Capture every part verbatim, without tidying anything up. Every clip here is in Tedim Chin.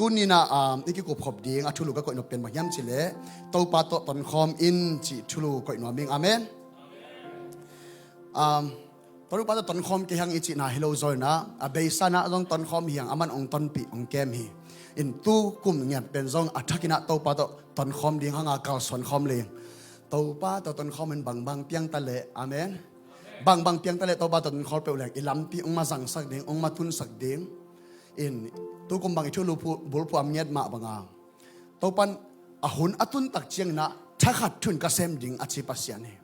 Tuni-in ah, um, i kikupkhop ding a thulu ka koih nop pen bang hiam cih leh, Topa tawh tonkhawm in cih thulu koih nuam ing. Amen. Um, Topa tawh tonkhawm kei hang i cihna hi lo zaw-in ah, a beisa-in ah zong tonkhawm hi hang, aman hong tonpih hong kem hi. In tu kum ngiat pen zong a thakin ah Topa tawh tonkhawm ding hang a kalsuan khawm leng. Topa tawh tonkhawm in bangbang piang ta leh. Amen. Bangbang piang ta leh Topa tawh tonkhawm peuh leng i lampi hong mazangsak ding, hong matunsak ding. In tu kum bang i thulu phu-, bulphuh a om ngiat mah bang a, Topa in a hun a tun tak ciangin ah thakhat thu-in ka sem ding a ci Pasian hi.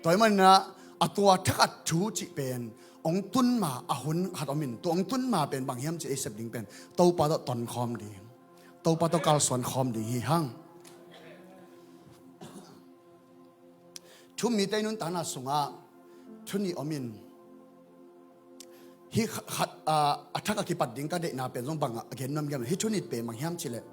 Tua ahih manin ah a tua thakhat thu cih pen hong tun ma a hun khat om in, tua hong tun ma pen bang hiam cih leh i sep ding pen Topa tawh tonkhawm ding, Topa tawh kalsuan khawm ding hi hang. Thu-um mite nuntakna sungah thu nih om in, hih khat, a, a thak a kipat ding ka deihna pen zong bang a gen nuam hiam, hih thu nih pen bang hiam cih leh,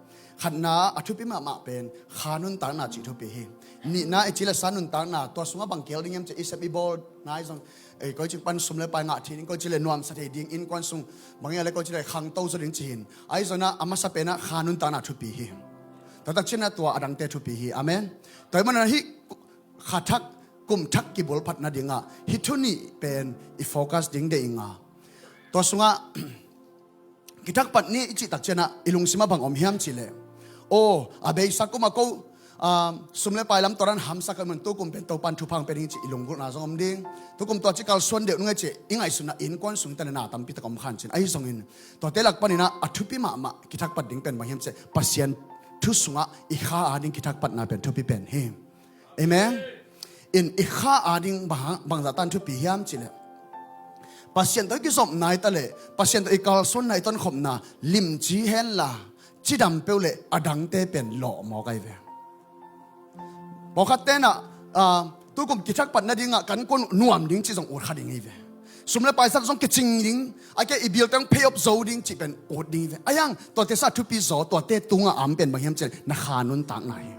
khatna a thupi mahmah pen kha nuntakna cih thupi hi. Nihna i cih leh sa nuntakna, tua sungah bang kihel ding hiam cih leh i sep i bawl nai zong, ei, koi cih pan sum le pai ngah thei ding, koi cih leh nuamsa thei ding, innkuan sung bang hiam leh koi cih leh khangto zaw ding ci hi. Ahi zongin ah a masa pen ah kha nuntakna thupi hi. Tua tak ciangin ah tua a dangte thupi hi. Amen. Tua ahih manin ah hih kha thak, kum thak kibulphat nadingah hih thu nih pen i focus ding deih ing a. Tua sungah kithak pat ni i cih tak ciangin ah i lungsim ah bang om hiam cih leh, aw, a beisa kum a ko, ah, sum le pai lam tua dan hamsa ka hih manin tu kum pen Topa in thupha hong pia ding cih i lunggulhna zong om ding. Tu kum tua ci kalsuan deuh nung e cih i ngaihsun ah innkuan sung tawh na tampi tak om kha in cin. Ahi zongin tuate lak panin ah a thupi mahmah kithak pat ding pen bang hiam cih leh Pasian thu sungah i kha a ding kithak patna pen thupi pen hi. Amen. In i kha a ding bang, bangzah tan thupi hiam cih leh, Pasian tawh i kizopna hi ta leh, Pasian tawh i kalsuanna, i tonkhopna limci hen la, cidam peuh leh a dangte pen lawh mawk ahi ve. Pawlkhat ten ah, ah, tu kum kithak pat nadingah kan kua nuam ding cih zong ut kha ding hi ve. Sum le paisa zong kicing ding, a kei i bilte hong pay off zo ding cih pen ut ding hi ve. Ahi hang tuate sangin thupi zaw, tuate tungah a om pen bang hiam cih leh na kha nuntakna hi.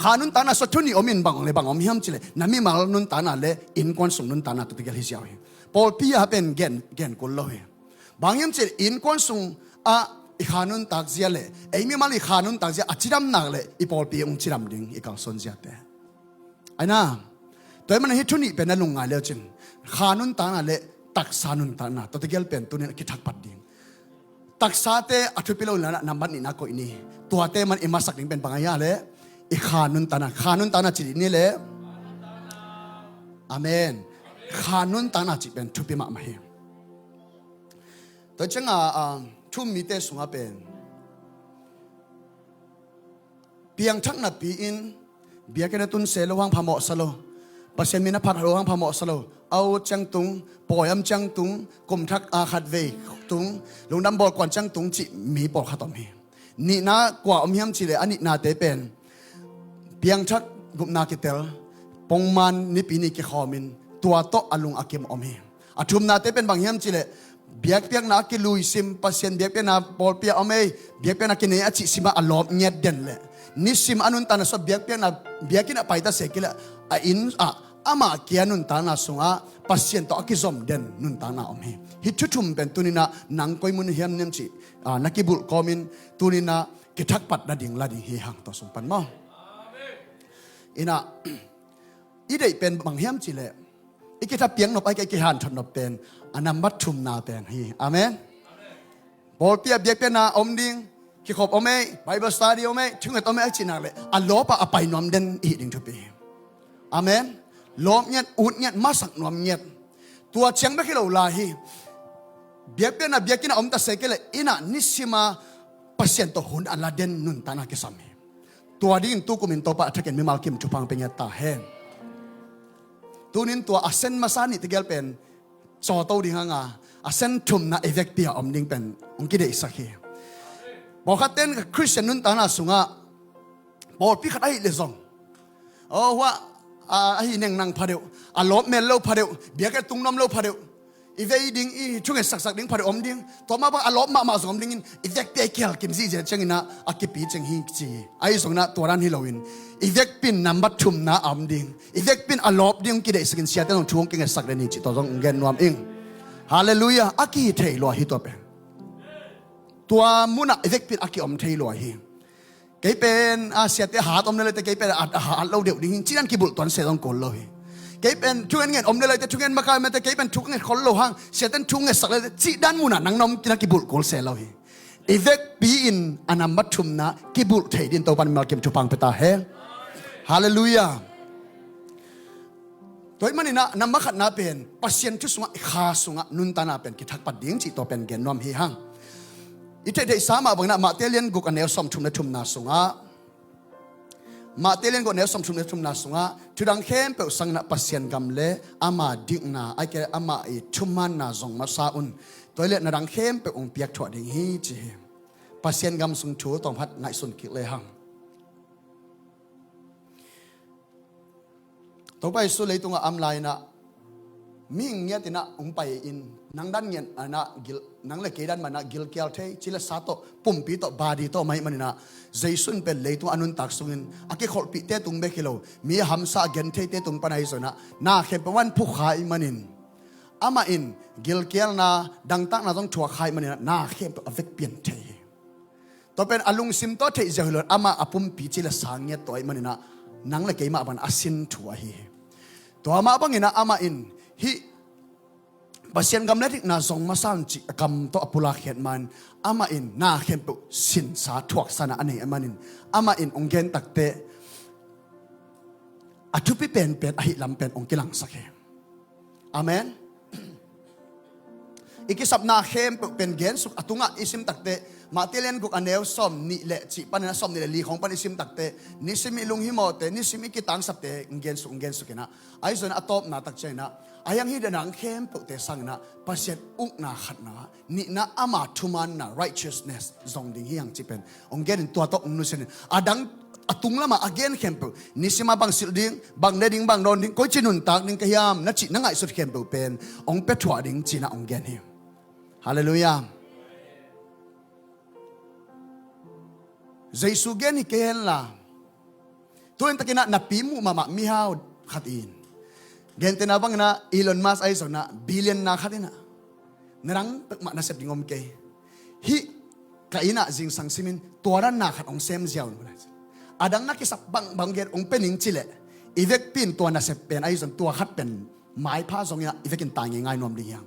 Kha nuntakna sungah thu nih om in bang le bang om hiam cih leh, na mimal nuntakna le innkuan sung nuntakna tua tegel hi ziau hi. Pawlpi ah pen gen, gen kul lo hi. Bang hiam cih leh innkuan sungah i kha nuntak zia leh ei mimal i kha nuntak zia a cidam nak leh i pawlpi hong cidam ding, i kalsuan ziate. Ahi na, tua ahih manin hih thu nih pen na lungngai le uh cin, kha nuntakna le taksa nuntakna tua tegel pen tuni-in a kithak pat ding. Taksate a thupi lo in la, nambat nihna koih ni. Tuate man i masak ding pen bang ahi a leh, i kha nuntakna, kha nuntakna ci dih ni leh. Amen. Kha nuntakna cih pen thupi mahmah hi. Tua ciangin ah, ah, thu-um mite sungah pen piangthak napi-in biakinn a tun se lo hang phamawhsa lo. Pasian min a phat lo hang phamawhsa lo. A ut ciang tung, pawi om ciang tung, kum thak a khatvei tung, lungdam bawl kuan ciang tung cih mi pawlkhat om hi. Nihna kua om hiam cih leh a nihnate pen piangthak gupna kitel, pongman nipi ni kikhawm in tua tawh a lung a kim om hi. A thumnate pen bang hiam cih leh, biakpiakna a kiluisim, Pasian biakpiakna pawlpi ah om ei, biakpiakna kinei a cih simah a lawp ngiat den leh, nisim a nuntakna sungah biakpiakna, biakinn ah paita se kei leh, a inn ah amah kia nuntakna sungah Pasian tawh a kizom den nuntakna om hi. Hih thu thum pen tuni-in ah nang koi mun hiam niam cih, ah, na kibulh kawmin tuni-in ah kithak pat nading la ding hi hang tua sung pan maw. In ah, i deih pen bang hiam cih leh, i kithapiak nop, a i kihanthawn nop pen a nambat thumna pen hi. Amen. Pawlpi ah biakpiakna om ding, kikhop om ei, Bible study om ei, thunget om ei a cih nak leh a lawp ah a pai nuam den i hih ding thupi hi. Amen. Lawp ngiat, ut ngiat, masak nuam ngiat. Tua ciang bek hi lo lai hi. Biakpiakna biakinn ah om ta se kei leh, inn ah nisim a Pasian tawh hun a la den nuntakna kisam hi. Tua dingin tu kumin Topa a thakin mimal kim thupha hong pia ngiat ta hen. Tuni-in tua a sen masa nih tegel pen cawto ding hang a, a sen thumna i vekpi ah om ding pen hong kideihsak hi. Pawlkhat ten Khristian nuntakna sungah pawlpi khat ahih leh zong, aw, hua, a, ahi neng nang pha deuh, a lawp mel lo pha deuh, biakinn ah tung nuam lo pha deuh, i vei ding, i thunget saksak ding pha deuh om ding. Tua mah bang a lawp mahmah zong om dingin i vekpi ah i kihal kim zihziah ciangin ah a kipi ciang hi ci hi. Ahi zongin ah tua dan hi loin, i vekpi in nambat thumna a om ding, i vekpi in a lawp ding hong kideihsak in, siate zong thu hong kingetsak den hi cih tua zong hong gen nuam ing. Halleluiah. A kihih thei lua hi tua pen. Tua munah i vekpi in a kiom thei lua hi. Kei pen a siate hat om lelai te, kei pen a hat lo deuh ding hi, ci dan kibulh tuan se zong kul lo hi. Kei pen thungen ngen om lelai te, thungen makai mate, kei pen thungen khol lo hang, siaten thungen sak lelai te, ci dan munah nang na om kina kibulh kul se lo hi. I vekpi in a nambat thumna kibulh thei din Topan mimal kim thupha pia ta hen. Halleluiah. Tua ahih maninah nambat khatna pen Pasian thu sungah, i kha sungah nuntakna pen kithakpat ding cih tua pen gen nuam hi hang. I theihtheihsa mah banginah Mate lian guk a neu sawmthum le thumna sungah, Mate lian guk a neu sawmthum le thumna sungah, thudang khempeuh sanginah Pasian gam le ama dikna, ahih kei leh amah i thumanna zong masa un. Tua hi leh na dang khempeuh hong piakthuah ding hi ci hi. Pasian gam sung thu tawmkhat ngaihsun kik le hang. Topa Jesu leitungah a om lai-inah mihing ngiatinah hong pai-in nang dan ngiat inah gil, nang le kei dan manah gilkial thei, ci le sa tawh, pumpi tawh, body tawh mah ahih maninah Jesu in pen leitung a nuntak sungin a kikholhpihte tung bek hi lo, mi a hamsa a gentheite tung pan ahi zongin ah na khempeuh van phukha ahih manin, amah in gilkialna, dangtakna zong thuak kha ahih maninah na khempeuh a vekpi in thei hi. Tua pen a lungsim tawh theih ziau hi lo, amah a pumpi ci le sa ngiat tawh ahih maninah nang le keimah bangin a sin thu ahi hi. Tua mah banginah amah in hih Pasian gam le dikna zong masa un cih a kam tawh a pulak khiat man, amah in na khempeuh sinsa thuaksa-in a nei ahih manin, amah in hong gen takteh a thupi penpen ahih lam pen hong kilangsak hi. Amen. I kisapna khempeuh pen gensuk a tungah i sim takteh, Mate lian guk a neu sawmnih le cih panin a sawmnih le li khawng pan i sim takteh, nisim i lunghimawhte, nisim i kitangsapte hong gensuk, hong gensuk inah, ahi zongin a tawpna tak cianginah, ahi hang hih dan khempeuhte sanginah Pasian ukna khatna, nihna ama thumanna, righteousness, zong ding hi hang cih pen hong genin tua tawh hong nusianin, a dang a tung lamah a gen khempeuh, nisim a bang silh ding, bang ne ding, bang dawn ding, koici nuntak ding ka hiam na cih na ngaihsut khempeuh pen hong pia thuah ding ci-inah hong gen hi. Halleluiah. Jesu gen hi kei henla, tu-in takinah napi muh mahmah mihau khat in, gentehna banginah Elon Musk ahi zongin ah billionaire khat inah, na dang peuhmah na sep ding om kei, hih ka innah zingsang simin tua dan na khat hong sem ziau in, a dang na kisap bangbang gen hong pia ning ci leh, i vekpi in tua nasep pen ahi zong tua khat pen maipha zonginah i vekin tai ngeingai nuam ding hi hang.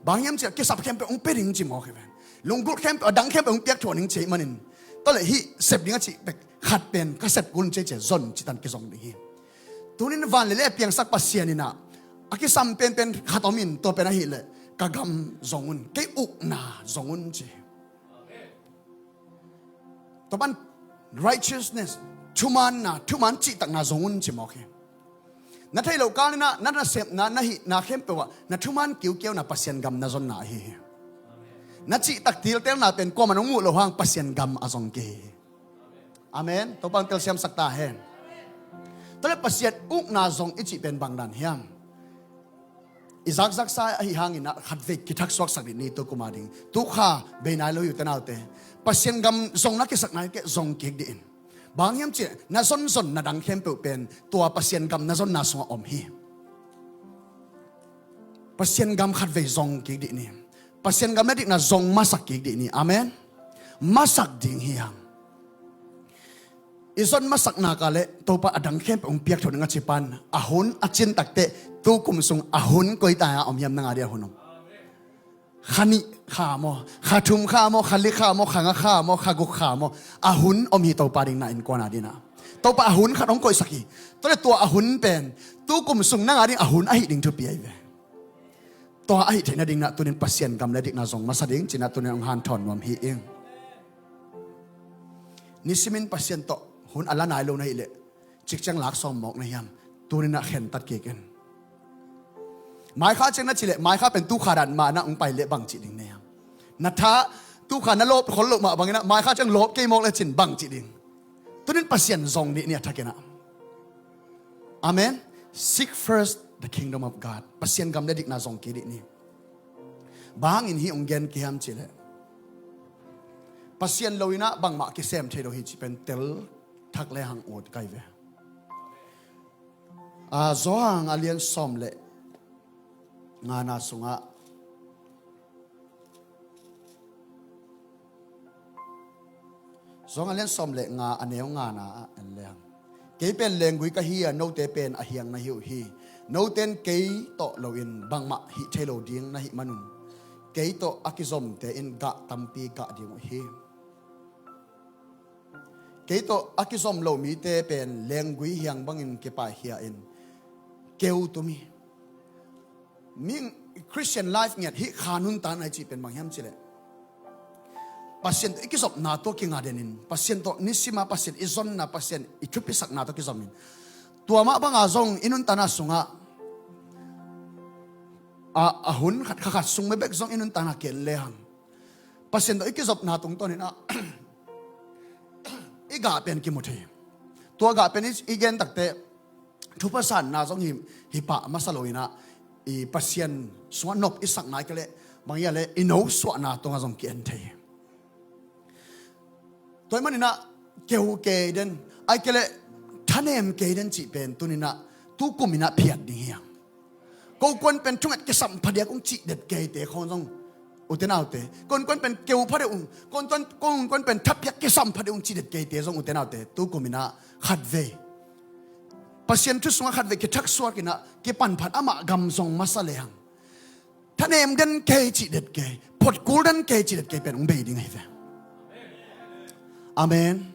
Bang hiam cih leh kisap khempeuh hong pia ding ci mawk hi ven. Lunggulh khempeuh, a dang khempeuh hong piakthuah ning ci ahih manin, tua leh hih sep ding a cih bek khat pen ka sep kul ning ci, ci zon citan kizong ding hi. Tunin van le lei a piangsak Pasian inah a kisam penpen khat om in, tua pen ahih leh ka gam zong un, kei ukna zong un ci hi. Tua pan righteousness, thumanna, thuman cihtakna zong un ci mawk hi. Na theih loh kal inah na nasepna, na hihna khempeuh ah na thuman kiukiauna Pasian gam na zonna ahi hi. Na cihtak tiltelna pen kuamah in hong muh loh hang Pasian gam a zong kei hi. Amen. Topa in telsiamsak ta hen. Tua leh Pasian ukna zong i cih pen bang dan hiam? I zakzaksa ahi hangin ah khatvei kithaksuaksak dih ni tu kum a ding. Tu kha bei nai lo hi uh te naute. Pasian gam zong na kisak nai kei, zong kik dih in. Bang hiam cih leh na zonzon na dang khempeuh pen tua Pasian gam na zonna sungah om hi. Pasian gam khatvei zong kik dih ni. Pasian gam le dikna zong masak kik dih ni. Amen. Masak ding hi hang. I zon masakna ka leh Topa a dang khempeuh hong piakthuah ning a ci pan, a hun a cin takteh tu kum sung a hun koi ta a om hiam, na nga dih a hun om? Kha nih kha maw, kha thum kha maw, kha li kha maw, kha nga kha maw, kha guk kha maw, a hun om hi Topa ding na innkuan a ding ah. Topa a hun khat hong koihsak hi. Tua leh tua a hun pen tu kum sung na nga ding a hun ahih ding thupi ahi ve. Tua ahih theihna ding nah tunin Pasian gam le dikna zong masa ding ci nah tunin hong hanthawn nuam hi ing. Nisimin Pasian tawh hun a la nai lo na hih leh cikciang lak sawm mawk na hiam? Tunin ah khentat kik in. Maikha ciang na cih leh maikha pen tu kha dan mah na hong pai leh bang cih ding na hiam? Na tha tu kha na lawp khol loh mah bangin ah maikha ciang lawp kei mawk le cin bang cih ding? Tunin Pasian zong dih ni a thakin ah. Amen. Seek first the kingdom of God. Pasian gam le dikna zong kik dih ni. Bang hangin hih hong gen kei hiam cih leh Pasian lo in ah bangmah kisem thei lo hi cih pen tel thak le hang ut kai ve. A, Johan a lian sawm le ngana sungah, Johan a lian sawm le nga a neu ngana ah en leng, kei pen lenggui ka hi a, note pen a hiang na hi uh hi. Note in kei tawh loin bangmah hih thei lo ding na hih manun, kei tawh a kizomte in gah tampi gah ding uh hi. Kei tawh a kizom lo mite pen lenggui hiang bangin kipaihia in keu tum hi. Mi Christian life ngiat hih kha nuntakna i cih pen bang hiam cih leh, Pasian tawh i kizopna tawh kingaden in, Pasian tawh nisima Pasian i zonna, Pasian i thupisakna tawh kizomin, tua mah banga zong i nuntakna sungah a, a hun khat kha khat sung bekbek zong i nuntakna ken lehang, Pasian tawh i kizopna tungtawnin ah i gah pen kimu thei. Tua gah pen i, i gen takte thupha sanna zong hi, hi pah masa lo in ah, i Pasian sungah nop i sakna i kei leh, bang hia leh i nosuahna tungah zong ki-en thei. Tua ahih manin ah keu kei den, ai kei leh thanem kei den cih pen tuni-in ah tukum in ah phiat ding hi hang. Ko kuan pen thunget kisam phadiak ung cih det keite khawng zong, ute naute, ko kuan pen keu phadeuh ung, ko kuan, ko kuan pen thapiak kisam phadeuh ung cih det keite zong, ute naute, tukum in ah khatvei Pasian thu sungah khatvei kithaksuak in ah kipan phat amah gam zong masa lehang, thanem den kei cih det kei, photkul den kei cih det kei pen ung bei ding ahi ve. Amen.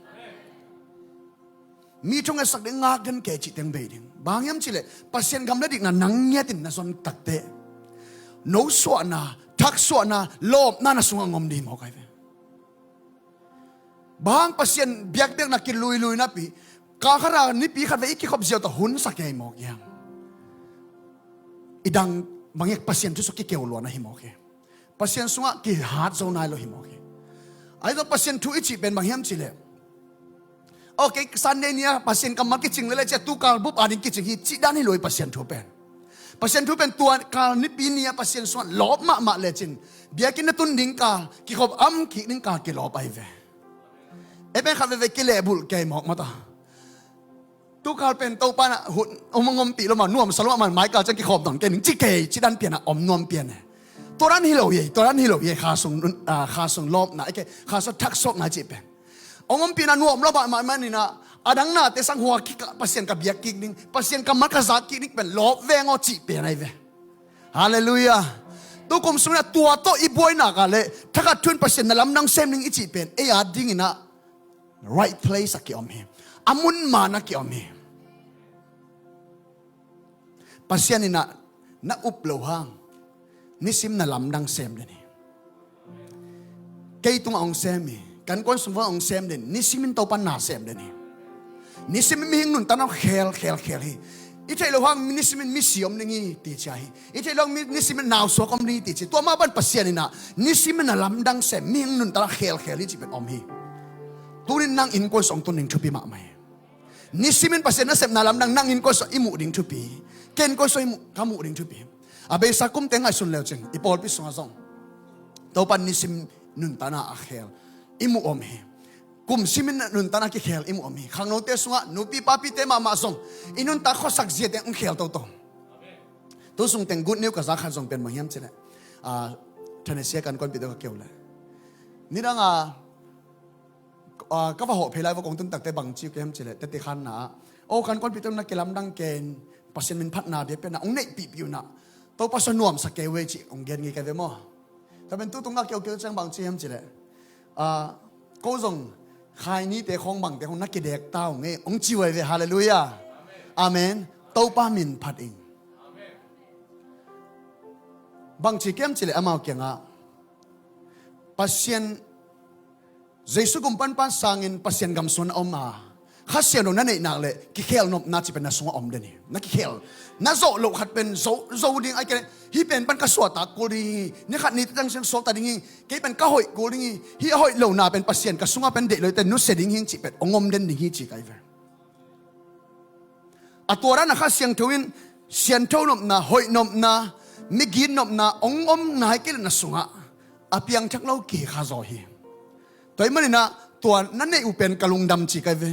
Mi thungetsak ding, ngak den kei cih teng bei ding. Bang hiam cih leh Pasian gam le dikna nang ngiatin na zon takte, nosuahna, thaksuahna, lawpna na sungah ngom ding mawk ahi ve. Bang Pasian biakpiakna kiluilui napi, kal khat a nipi khatvei i kikhop ziau tawh hun sa kei mawk hiam? I dang bang hiam, Pasian thu sungah kikeu lua na hi mawk hi. Pasian sungah kihat zo nai lo hi mawk hi. Ahi zong Pasian thu i cih pen bang hiam cih leh, okay, Sunday ni-a Pasian kammal kicing lele cia, tu kal bup ading kicing hi cih dan hi lo hi Pasian thu pen. Pasian thu pen tua kal nipi ni-a Pasian sungah lawp mahmah lecin, biakinn na tun ding kal, kikhop am kik ding kal kilawp ahi ve. Ei pen khat veve kilehbulh kei mawk mata. Tu kal pen Topa in ah hun om, om ompih lo mah, nuamsa lo mah, mai kal ciang kikhawm dong kei ning ci kei, ci dan pian ah om nuam pian e. Tua dan hi lo hi, tua dan hi lo hi, kha sung, ah, kha sung lawpna, ei kei, kha sung thaksuakna cih pen. Om ompihna nuam lo mah, mah, mah ni-in ah, a dang nate sang hua kik ah, Pasian ka biak kik ding, Pasian kammal ka zak kik ding pen lawp veng aw cih pen ahi ve. Halleluiah. Tukum sungin ah tua tawh i buai nak leh, thakhat thu-in Pasian na lamdang sem ning i cih pen, ei adingin ah right place ah ki-om hi. A mun man ah ki-om hi. Pasian in ah na up loh hang, nisim na lamdang sem den hi. Kei tungah hong sem hi. Kan kuan sung vang hong sem den. Nisimin Topa na sem den hi. Nisimin mihing nuntakna khel, khel, khel hi. I theih loh hang nisimin misi om ding hi ti ci hi. I theih loh hang nisimin nausuak om ding hi ti ci. Tua mah bang Pasian in ah nisimin na lamdang sem, mihing nuntakna khel, khel hi cih pen om hi. Tuni-in nang innkuan sung tun ding thupi mahmah hi. Nisimin Pasian nasepna lamdang nang innkuan sung i muh ding thupi. Kei innkuan sung i muh, ka muh ding thupi. A beisa kumte ngaihsun leu cin, i pawlpi sungah zong Topa nisim nuntakna a khel i muh om hi. Kum simin nuntakna kikhel i muh om hi. Khangnote sungah nupi papite mahmah zong i nuntak khuasak ziate hong khel toto. Tu sung teng good news ka za khat zong pen bang hiam cih leh, ah, Thanisia kan kuanpihte ka keu leh, nidang a, ah, ka va hawh phei lai va kong tun takte bang ci uh ka hiam cih leh, tete khanna ah, aw, kan kuanpihte na kilamdang ken, Pasian min phatna biakpiakna hong neihpihpih un ah, Topa sung nuamsa kei uh ei cih hong gen ngei ka ve maw. Tua pen tu tung a kiau kiau ciang bang ci hiam cih leh, ah, ko zong khainite khawng bangte khawng na kidek ta ung ei hong ci uh ei ve. Halleluiah. Amen. Topa min phat ing. Bang ci kiam cih leh amau kiangah, Pasian, Jesu gum panpan sangin Pasian gam sung na om a, Kha Siangtho na neih nak leh kikhel nopna cih pen na sungah om den hi. Na kikhel, na zawh loh khat pen zo, zo ding, ai kei leh hih pen pan ka suahtak kul ding hi. Ni khat ni tang siang suakta ding hi. Kei pen ka hoih kul ding hi. Hih a hoih lohna pen Pasian ka sungah pen deih lo hi te nusia ding hi cih pen hong om den ding hi ci ka hi ve. A tua dan a Kha Siangtho in siangtho nopna, hoih nopna, migit nopna hong om nai kei leh na sungah a piangthak lo kikha zaw hi. Tua ahih manin ah tua na neih uh pen ka lungdam ci ka hi ve.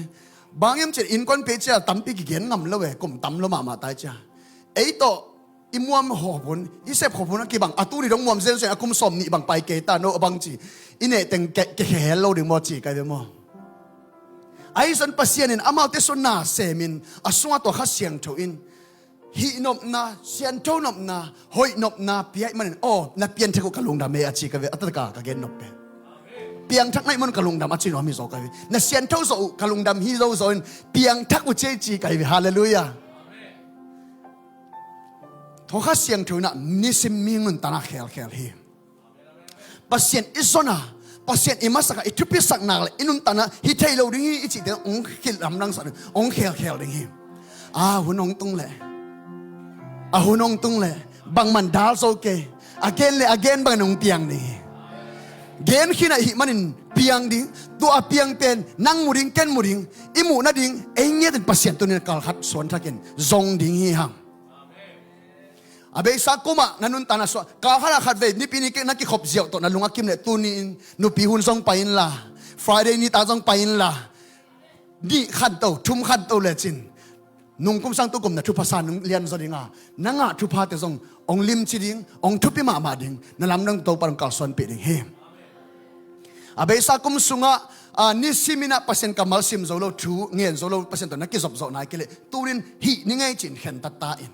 Bang hiam cih leh innkuanpih cia tampi kigen ngam lo e, kum tam lo mahmah tai cia. Ei tawh i muam khop hun, i sep khop hun a kibang, a tu ni dong muam zenzen a kum sawm nih bang pai kei ta no a bang ci. I neh teng ke, ke khel lo ding maw ci ka hi ve maw. Ahi zong Pasian in amaute sungah na semin, a sungah tua Kha Siangtho in hihnopna, sianthonopna, hoihnopna pia ahih manin, aw, na pianthak uh ka lungdam hi a ci ka ve, a taka ka gennop pen. Piangthak na hih manin ka lungdam a ci nuam hi zaw ka ve. Na siantho zawh uh ka lungdam hi zawzaw in, piangthak uh ci hi ci ka hi ve. Halleluiah. Tua Kha Siangtho in ah nisim mi nuntakna khelkhel hi. Pasian i zon a, Pasian i masak a, i thupisak nak leh i nuntakna hi thei lo ding hi i cihte hong kilamdangsak ding, hong khelkhel ding hi. A hun hong tung leh, a hun hong tung leh, bangmah dal zo kei, a gen leh a gen bangin hong piang ding hi. Gen khin ahih manin piang ding, tua a piang pen nang mu ding, ken mu ding, i muh nading ei ngiatin Pasian tuni-in kalkhat suanthakin zong ding hi hang. A beisa kumah na nuntakna sungah, kalkhat ah khatvei, Nipi ni na kikhop ziau tawh na lung a kim leh tuni-in nupi hun zong pai inla, Friday nitak zong pai inla, nih khanto, thum khanto lecin, nungkum sang tukum na thupha sa nung lianzaw ding a, na ngah thuphate zong hong limci ding, hong thupi mahmah ding, na lamdang Topa in hong kalsuanpih ding hi. A beisa kum sungah, a, nisimin ah Pasian kammal sim zo lo, thu ngen zo lo, Pasian tawh na kizop zawh nai kei leh, tuni-in hih ni ngei ci-in khentat ta in.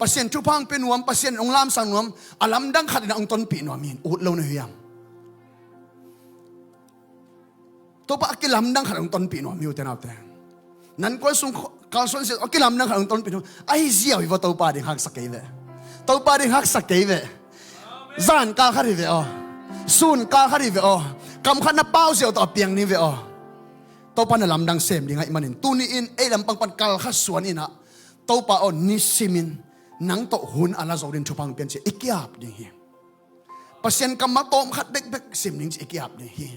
Pasian thupha hong pia nuam, Pasian hong lamsang nuam, a lamdang khat in ah hong tonpih nuam hi, ut lo na hiam? Topa a kilamdang khat hong tonpih nuam hi, ute naute. Nan kuan sung kalsuan sia a kilamdang khat hong tonpih nuam. Ahi ziau hi vua, Topa ding haksa kei ve. Topa ding haksa kei ve. Zan kalkhat hi ve aw. Sun kalkhat hi ve aw. Kam khat na pau ziau tawh a piang ni ve aw. Topa na lamdang sem ding ahih manin tuni-in ei lampang pan kalkhat suan in ah, Topa aw, nisimin nang tawh hun a la zo ding thupha hong pia in ci-in i ki-ap ding hi. Pasian kammal tawm khat bekbek sim ding ci-in i ki-ap ding hi.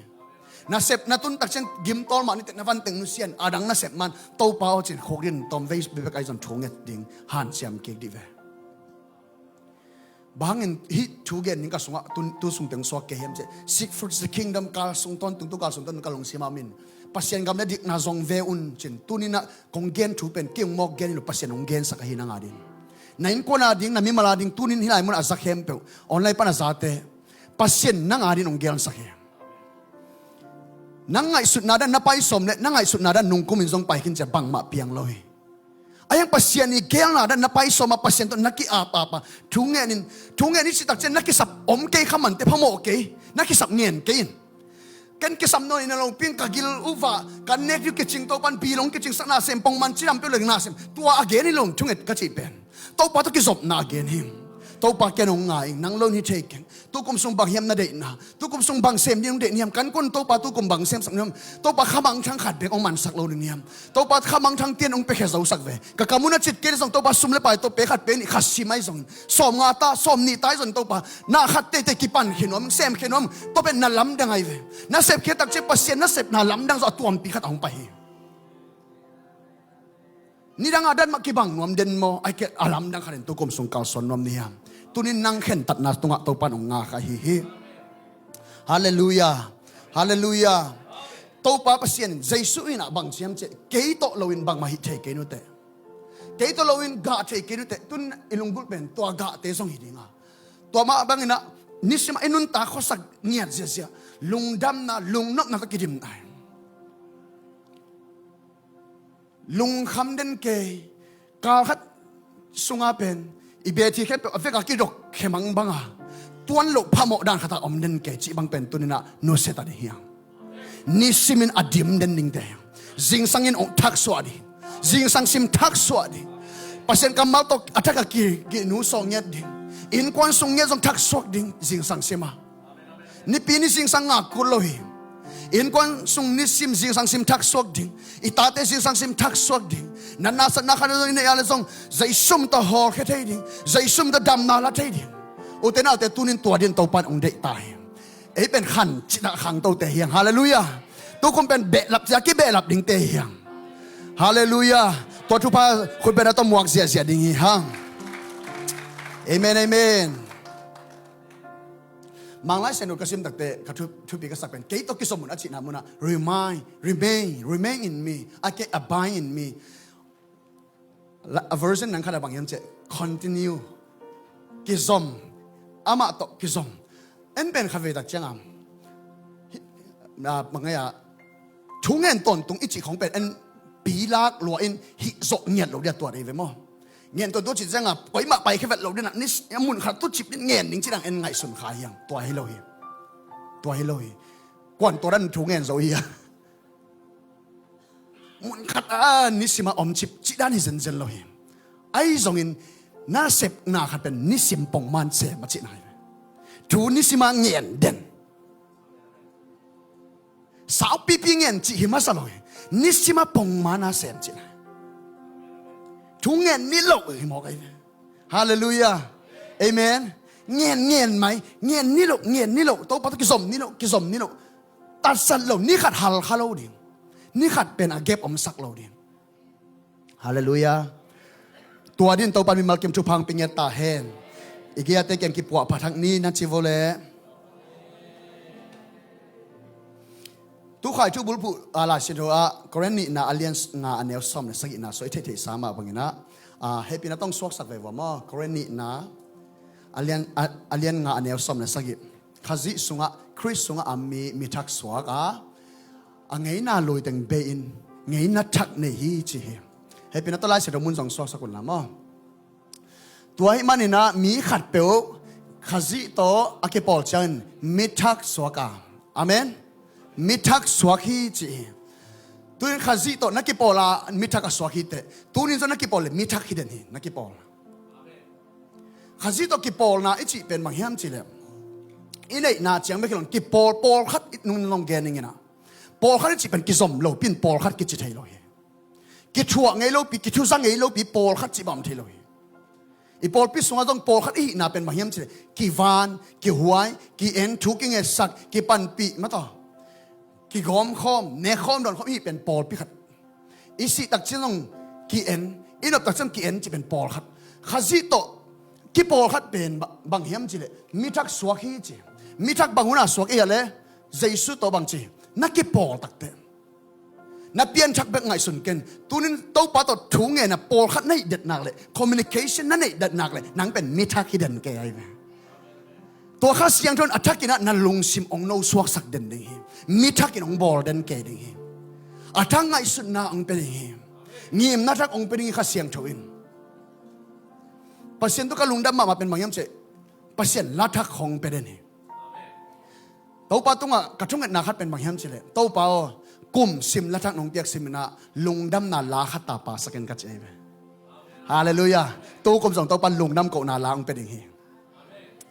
Na sep na tun tak ciang gimtawl mah ni teh, na van teng nusia in, a dang na sep man, Topa aw ci-in khukdin tawm vei bekbek ahi zong thunget ding hanciam kik dih ve. Bang hangin hih thu gen ding ka sungah tu, tu sung teng suak kei hiam ci-in, Seek first the kingdom, kal sung tawntung, tu kal sung tawntung ka lungsim ah om in, Pasian gam le dikna zong ve un ci-in, tuni-in ah kong gen thu pen kei hong mawk gen hi lo, Pasian hong gensak ahi nang adingin. Na innkuan ading, na mimal ading, tuni-in hih lai mun a za khempeuh, online pan a zate, Pasian nang adingin hong gensak hi. Nang ngaihsutna dan na pai sawm leh, na ngaihsutna dan nungkumin zong pai khin ciang bangmah piang lo hi. Ahi hang Pasian i geelna dan na pai sawm a, Pasian tawh na ki-ap ap a, thu ngenin, thu ngen i cih tak ciang na kisap om kei kha mah inteh, phamawh kei, na kisap ngen kei in. Ken kisam nawn in a loping ka gil uh ah, ka nek uh kicing, Topa'n bilong kicingsak na sem, pongman cidam peuh leng na sem. Tua a gen hi lo, thunget ka cih pen Topa tawh kizopna a gen hi. Topa, ken hong ngai ing, nang lo in hi thei keng. Tukum sung bang hiam na deihna? Tukum sung bang sem ding hong deih na hiam? Kan kuan Topa tukum bang semsak na hiam? Topa kha mangthang khat bek hong mansak lo ding hiam? Topa kha mangthang tian hong piakhia zosak ve. Ka kam uh na cit kei zong Topa sum le pai tawh pe khat pe nih khat sim ahi zongin, sawmnga ta, sawmnih ta ahi zongin Topa, na khat teitei kipan khin nuam, sem khin nuam, tua pen na lamdang ahi ve. Na sep khia tak ciang Pasian na sepna lamdang zawh a tuampi khat a hong pai hi. Nidang a dan mah kibang nuam den maw? Ahih kei leh a lamdang khat in tukum sung kalsuan nuam ni hiam? Tuni-in nang khentatna tungah Topa'n hong ngak ahi hi. Halleluiah. Halleluiah. Topa Pasian in, Jesu in ah bang ci hiam cih leh, kei tawh loin bangmah hih thei kei nuteh. Kei tawh loin gah thei kei nuteh. Tun i lunggulh pen tua gahte zong hi ding a, tua mah bangin ah nisim a i nuntak khuasak ngiat ziahziah, lungdamna, lungnopna tawh kidim nai. Lungkham den kei, kal khat sunga pen i bethi khempeuh a vek a kidok khemang banga, tuan loh phamawh dan khat a om den kei cih bang pen tuni-in ah nusia ta ding hi hang. Nisimin a dim den dingte hi hang. Zingsangin hong thaksuah ding. Zingsang sim thaksuah ding. Pasian kammal tawh a thak a ki, kinu sawh ngiat ding. Innkuan sung ngiat zong thaksuak ding zingsang sim a. Nipi ni zingsang ngak kul lo hi. Innkuan sung nisim zingsang sim thaksuak ding. I tate zingsang sim thaksuak ding. Natna satna khat na zong i neih a leh zong, Jesu min tawh hawlkhia thei ding. Jesu min tawh damna la thei ding. Ute naute, tuni-in tua dingin Topa'n hong deih ta hi. Ei pen khan cih dah khangtote hi hang. Halleluiah. Tukum pen behlap ciang kibehlap dingte hi hang. Halleluiah. Tua thupha khut beng a tawh muak ziahziah ding hi hang. Amen, amen. Manglai Siangtho ka sim takteh ka thu, thupi ka sak pen, kei tawh kizom un a cihna munah, remain, remain, remain in me, ahih kei leh abide in me. La, a version nang khat ah bang hiam cih leh, continue. Kizom. Amah tawh kizom. En pen khatvei tak ciang a, hi, a, bang ngai a, Thu ngen tawntung i cih khong pen en pilak lua in hih zawh ngiat lo dia tuat ei ve maw? Ngen tawntung cih cianga koimah paikhia vet lo dina ni a mun khat tu cip din ngen ding ci dang en ngaihsun kha hiam? Tua hi lo hi. Tua hi lo hi. Kuan tua dan thu ngen zo hi a, mun khat a nisima om cip cih dan hi zenzen lo hi. Ahi zongin na sepna khat pen nisim pongman sem a cihna hi. Thu nisima ngen den. Saupipi ngen cih hi masa lo hi. Nisima pongman a sem cihna. Thu ngen ni lo hi mawk ahi. Halleluiah. Amen. Ngen ngen mai. Ngen ni lo, ngen ni lo. Topa tawh kizom ni lo, kizom ni lo. Tatsat lo, ni khat halkha lo ding. Ni khat pen a gep omsak lo ding. Halleluiah. Tua din Topa mimal kim thupha hong pia ngiat ta hen. I giate kiang kipuah pha thak ni na ci vo leh. Tukhai thu bulphuh a Lai Siangtho ah Korin nihna a lian nga a neu sawm le sagihna sua i theihtheihsa mah bangin ah, a, hehpihna tawh suaksak veve maw? Korin nihna a lian, a, a lian nga a neu sawm le sagih. Khazih sungah, Khrist sungah a mi, mi thak suak a, a ngeina lui teng bei-in ngeina thak nei hi ci hi. Hehpihna tawh Lai Siangtho mun zong suaksak unla maw? Tua ahih manin ah mi khatpeuh Khazih tawh a kipawl ciangin mi thak suak a. Amen. Mi thak suak hi ci hi. Tuin Khazih tawh na kipawl a mi thak a suak hi teh. Tunin zong na kipawl le mi thak hi den hi, na kipawl. Khazih tawh kipawlna i cih pen bang hiam cih leh, i neihna ciang bek hi lo in kipawl, pawlkhat i nung nong gen ning in ah. Pawlkhat i cih pen kizom lopi in pawlkhat kici thei lo hi. Kithuah ngei lopi, kithuza ngei lopi pawlkhat cih bang om thei lo hi. I pawlpi sungah zong pawlkhat i hihna pen bang hiam cih leh kivan, kihuai, ki-en, thu kingetsak, kipanpih mataw, kigawmkhawm, nekhawm dawnkhawm i hih pen pawlpi khat. I sih takciang zong ki-en, i nop takciang ki-en cih pen pawlkhat. Khazih tawh kipawlkhat pen ba-, bang hiam cih leh mi thak suak hi ci. Mi thak bang hun a suak i hia leh? Jesu tawh bang ci, na kipawl takteh. Na pianthak bek ngaihsun ken. Tunin Topa tawh thu ngen a pawlkhat na hih det nak leh, communication na neih det nak leh, nang pen mi thak hi den kei ahi ve. Tua Kha Siangtho in a thak in ah na lungsim hong no suaksak den ding hi. Mi thak in hong bawl den kei ding hi. A thak ngaihsutna hong pia ding hi. Ngimna thak hong pia ding hi Kha Siangtho in. Pasian tawh ka lungdam mahmah pen bang hiam cih leh Pasian la thak hong pia den hi. Topa tungah ka thungetna khat pen bang hiam cih leh, Topa aw, kum sim la thak nong piak sim in ah lungdamna la khat ta pasak in ka ci ahi ve. Halleluiah. Tu kum zong Topa lungdam kohna la hong pia ding hi.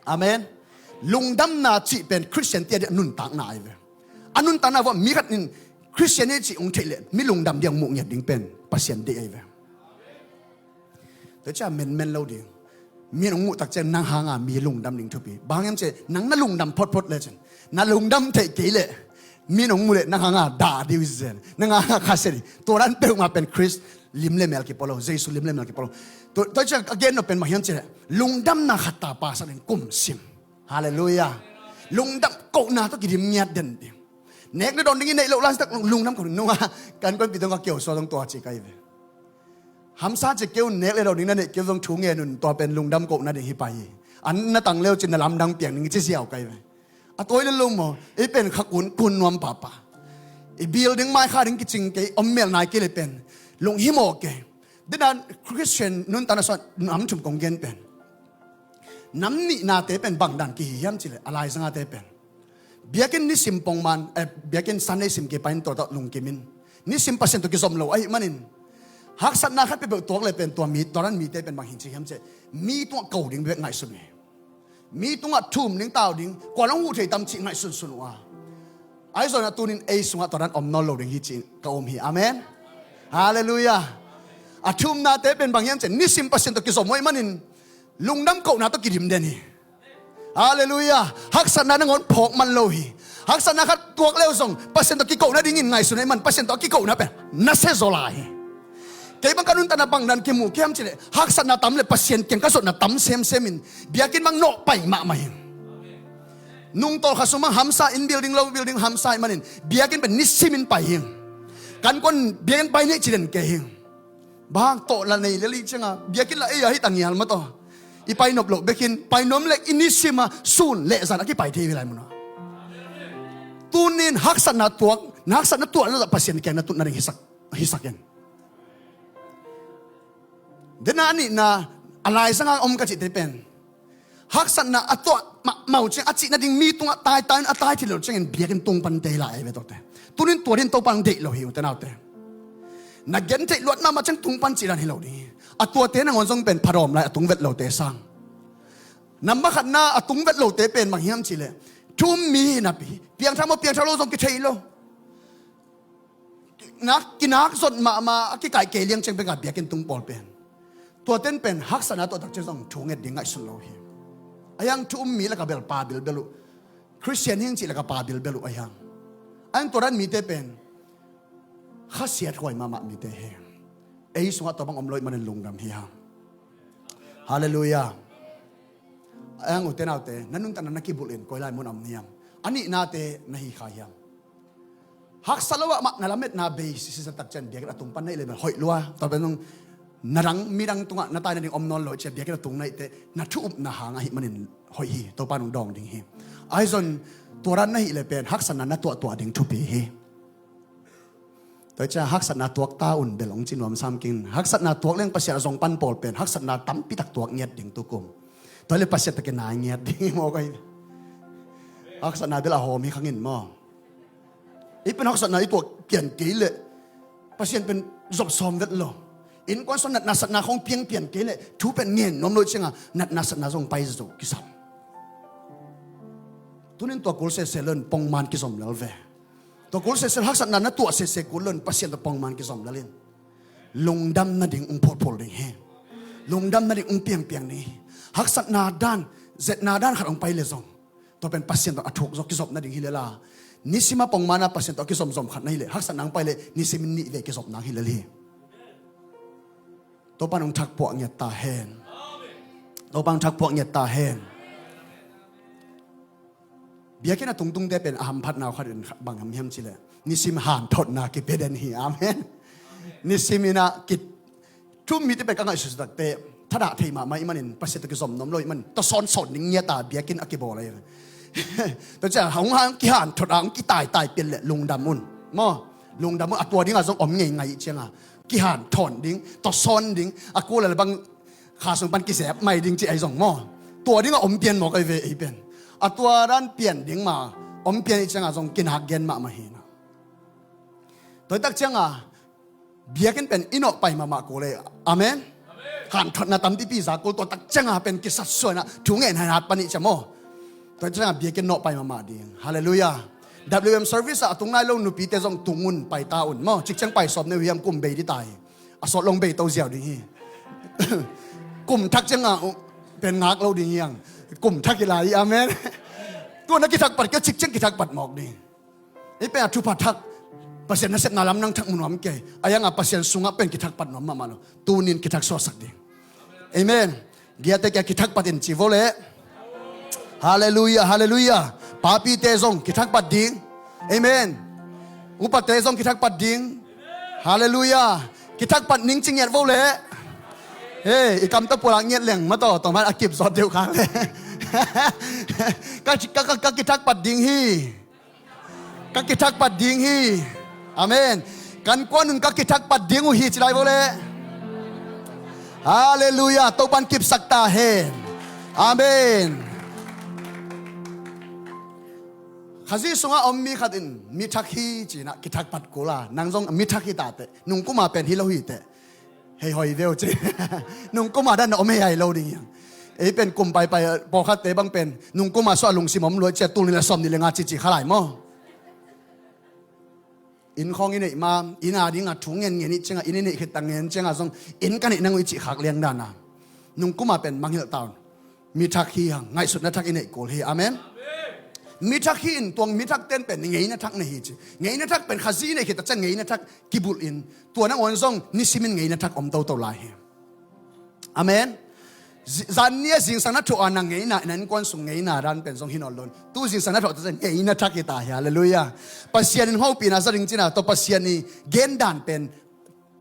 Amen. Lungdamna cih pen Khristian te ading a nuntakna ahi ve. A nuntakna vua mi khat in Khristian hi cih hong theih leh mi lungdam ding hong muh ngiat ding pen Pasian deih ahi ve. Tua ciang menmen lo ding. Mi in hong muh takciang nang hanga mi lungdam ding thupi. Bang hiam cih leh nang na lungdam photphot lecin, na lungdam theih kei leh mi in hong muh leh nang hanga dah ding uh hi zen. Nang hanga khasia ding. Tua dan peuhmah pen Khrist lim le mel kipua lo, Jesu lim le mel kipua lo. Tua, tua ciang a gen nop pen bang hiam cih leh lungdamna khat ta pasak ding kum sim. Halleluiah. Lungdam kohna tawh kidim ngiat den ding. Nek le dawn ding i neih loh lai tak lungdam ko nunga kan kuanpi dong ka keu sua dong tua ci ka hi ve. Hamsa ci keu, nek le dawn ding na neih keu zong thu ngen un, tua pen lungdam kohna ding hi pai hi. An na tang leu cin na lamdang piang ding ci ziau ka hi ve. A tawi le lo maw, i pen kha kun, kun nuam papa. I building mai kha ding kicing kei, om mel nai kei le pen lunghimawh kei. Dena Khristian nuntakna sungah nam thum kong gen pen. Nam nihnate pen bang dan kihi hiam cih leh, a laizangate pen biakinn nisim pongman, eh, biakinn Sunday sim kipain tua tawh lungkimin, nisim Pasian tawh kizom lo ahih manin haksatna khat peuhpeuh tuak le pen tua mi, tua dan mite pen bang hi ci hiam cih leh, mi tungah ko ding bek ngaihsun hi. Mi tungah thum ding, tau ding, kua hong huh thei tam cih ngaihsunsun uh a. Ahi zongin a tunin ei sungah tua dan om nawn lo ding hi cih ka um hi. Amen. Halleluiah. A thumnate pen bang hiam cih leh nisim Pasian tawh kizom uh ahih manin lungdam kohna tawh kidim den hi. Halleluiah. Haksatna nangawn phawk man lo hi. Haksatna khat tuak leu zong Pasian tawh kikoh nadingin ngaihsun ahih man Pasian tawh a kikohna pen nasia zaw lai hi. Kei bang ka nuntakna bang dan kimu ka hiam cih leh, haksatna tam le Pasian kiang ka zotna tam semsem in biakinn bang nawh pai mahmah hi. Nungtawl kha sung bang hamsa, inn building lo building hamsa ahih manin biakinn pen nisim in pai hi. Kan kuan biakinn pai ni ci den kei hi. Bang tawh la nei le lih cianga biakinn la ei a hi ta ngial mataw. I pai nop loh bekin pai nuam le i nisim a sun le zan a kipai thei hi lai mun a. Tunin haksatna tuak, na haksatna tuah na Pasian kiang na tut nading hisak, hisak in. Dena a nihna, a laizanga om ka cihte pen haksatna a tuah mahmah uh ciang a cih nading mi tungah taitai in a tai thei lo ciangin biakinn tung pan tei lai ve tawte. Tunin tua din Topa nang deih lo hi ute naute. Na gen theih luat mahmah ciang tung pan cih dan hi lo ding hi. A tuate nangawn zong pen phadawm lai a tung vet lote sang. Nambat khatna a tung vet lote pen bang hiam cihleh thu um mi hi napi hi. Piangthak maw piangthak lo zong kithei lo. Nak, kinak zot mahmah a kikaih kei liang ciang beka biakinn tung pawl pen. Tuaten pen haksatna tuahtak ciang zong thu nget ding ngaihsun lo hi. A hiang thu um mi laka bel pa bilbel uh. Khristian hing cih laka pa bilbel uh a hiang. A hiang tua dan mite pen khasiat huai mahmah mite hi. Ei sungah tua bang om lo ih manin lungdam hi hang. Halleluiah. A hiang ute naute, na nuntakna na kibulh in koi lai mun a om hiam? A nihnate na hi kha hiam? Haksa lo ah mah na lametna bei sisisa tak ciang biakinn a tung pan na hih leh bel hoih lua. Tua pen zong na dang midang tungah na tai nading om nawn lo ih ciang biakinn a tung na hih teh na thu upna hang ahih manin hoih hi. Topa nung dawng ding hi. Ahi zong tua dan na hih leh pen haksatna na tuahtuah ding thupi hi. Tua ih ciang haksatna tuak ta un bel hong ci nuam sam keng. Haksatna tuak leng Pasian a zong pan pawl pen haksatna tampi tak tuak ngiat ding tukum. Tua leh Pasian tak i nai ngiat ding hi maw koi. Haksatna bel a hawm hi khang in maw. I pen haksatna i tuak pian kei leh Pasian pen zop sawm vet lo. Innkuan sung natna satna khong piang pian kei leh thu pen ngen nuam lo ih cianga natna satna zong pai zo kisam. Tunin tua kul sese lo in pongman kizom lel ve. Tua kul sese lo haksatna na tuah sese kul lo in Pasian tua pongman kizom lel in. Lungdam nading ung phulphul ding hi. Lungdam nading ung piangpiang ding hi. Haksatna dan, zetna dan khat ung pai leh zong tua pen Pasian tawh a thuk zaw kizop nading hi lel a. Nisim a pongman a Pasian tawh a kizomzom khat na hih leh haksatna ung pai leh nisim in nih vei kizop nang hi lel hi. Topa nung thak puah ngiat ta hen. Topa nung thak puah ngiat ta hen. Biakinn a tungtungte pen a hamphatna uh khat in bang ham hiam cihleh nisim hanthotna kipia den hi. Amen. Nisim in a ki thu um mite pen ka ngaihsut takte thadah thei mahmah ih manin Pasian tawh kizom nuam lo ih manin tawsawn sawn ding ngiat a biakinn a kibawl ahi. Tua ciang hong han kihanthot a hong kitaitai pian leh lungdam un maw. Lungdam un a tua dingah zong om ngeingai ih cianga kihanthawn ding, tawsawn ding, a kul a le bang kha sung pan kizep mai ding cih ahi zong maw. Tua dingah om pian mawk ahi ve ei pen. A tua dan pian ding ma om pian ih cianga zong kinak gen mahmah hi na. Tua ih tak cianga biakinn pen i nawh pai mahmah kul e. Amen. Hanthotna tampipi za kul tua tak cianga pen kisatsuan a thu ngen hanhat pan ih ciang maw. Tua cianga biakinn nawh pai mahmah ding. Halleluiah. W M service ah a tung nai lo nupite zong tung un pai ta un maw. Cikciang pai sawm ne uh hiam kum bei dita hi. A sawt long bei to ziau ding hi. Kum thak cianga uh pen ngak lo ding hiang. Kum thak hi lai hi. Amen. Tua na kithak pat kei cikciang kithak pat mawk ding. Ei pen a thupha thak Pasian nasepna lam nang thak mu nuam kei. A hianga Pasian sungah pen kithak pat nuam mahmah lo. Tunin kithak suaksak ding. Amen. Giate kia kithak pat in ci vo le. Halleluiah, halleluiah. Papite zong kithak pat ding. Amen. Upate zong kithak pat ding. Halleluiah. Kithak pat ning ci ngiat vo le. Hei, i kam ta pulak ngiat leng ma tawh tawh man a kip zawt deuh kha le. Ka, ka, ka, ka kithak pat ding hi. Ka kithak pat ding hi. Amen. Kan kuan un ka kithak pat ding uh hi ci lai vo le. Halleluiah. Topan kipsak ta hen. Amen. Khazih sungah om mi khat in mi thak hi cinah kithak pat kul a nang zong mi thak hi ta teh nungkuma pen hi lo hi teh. Hei hoi veu ci. Nungkuma dan na om hei hai lo ding hiang. Ei pen kum paipai pawlkhatte bang pen nungkuma suah lungsim om luai cia tul ni le sawm ni le nga cici khalai maw? Inn khawng i neih ma inn a dingah thu ngen ngen ih ciangah inn i neih khit tang ngen ciangah zong inn ka neih nang uh i cih khak liang dana nungkuma pen mangngilh taun. Mi thak hi hang ngaihsutna thak i neih kul hi. Amen. Mi thak hi in tuang mi thak ten pen ngeina thak na hi ci. Ngeina thak pen Khazih i neih khit tak ciang ngeina thak kibulh in tua nangawn zong nisimin ngeina thak om toto lai hi. Amen. Zanni a zingsang na thuah a na ngeina na innkuan sung ngeina dan pen zong hi nawn lo in tu zingsang na thuah tak ciang ngeina thak hi ta hi. Halleluiah. Pasian in hopihna za ding cina tua Pasian i gen dan pen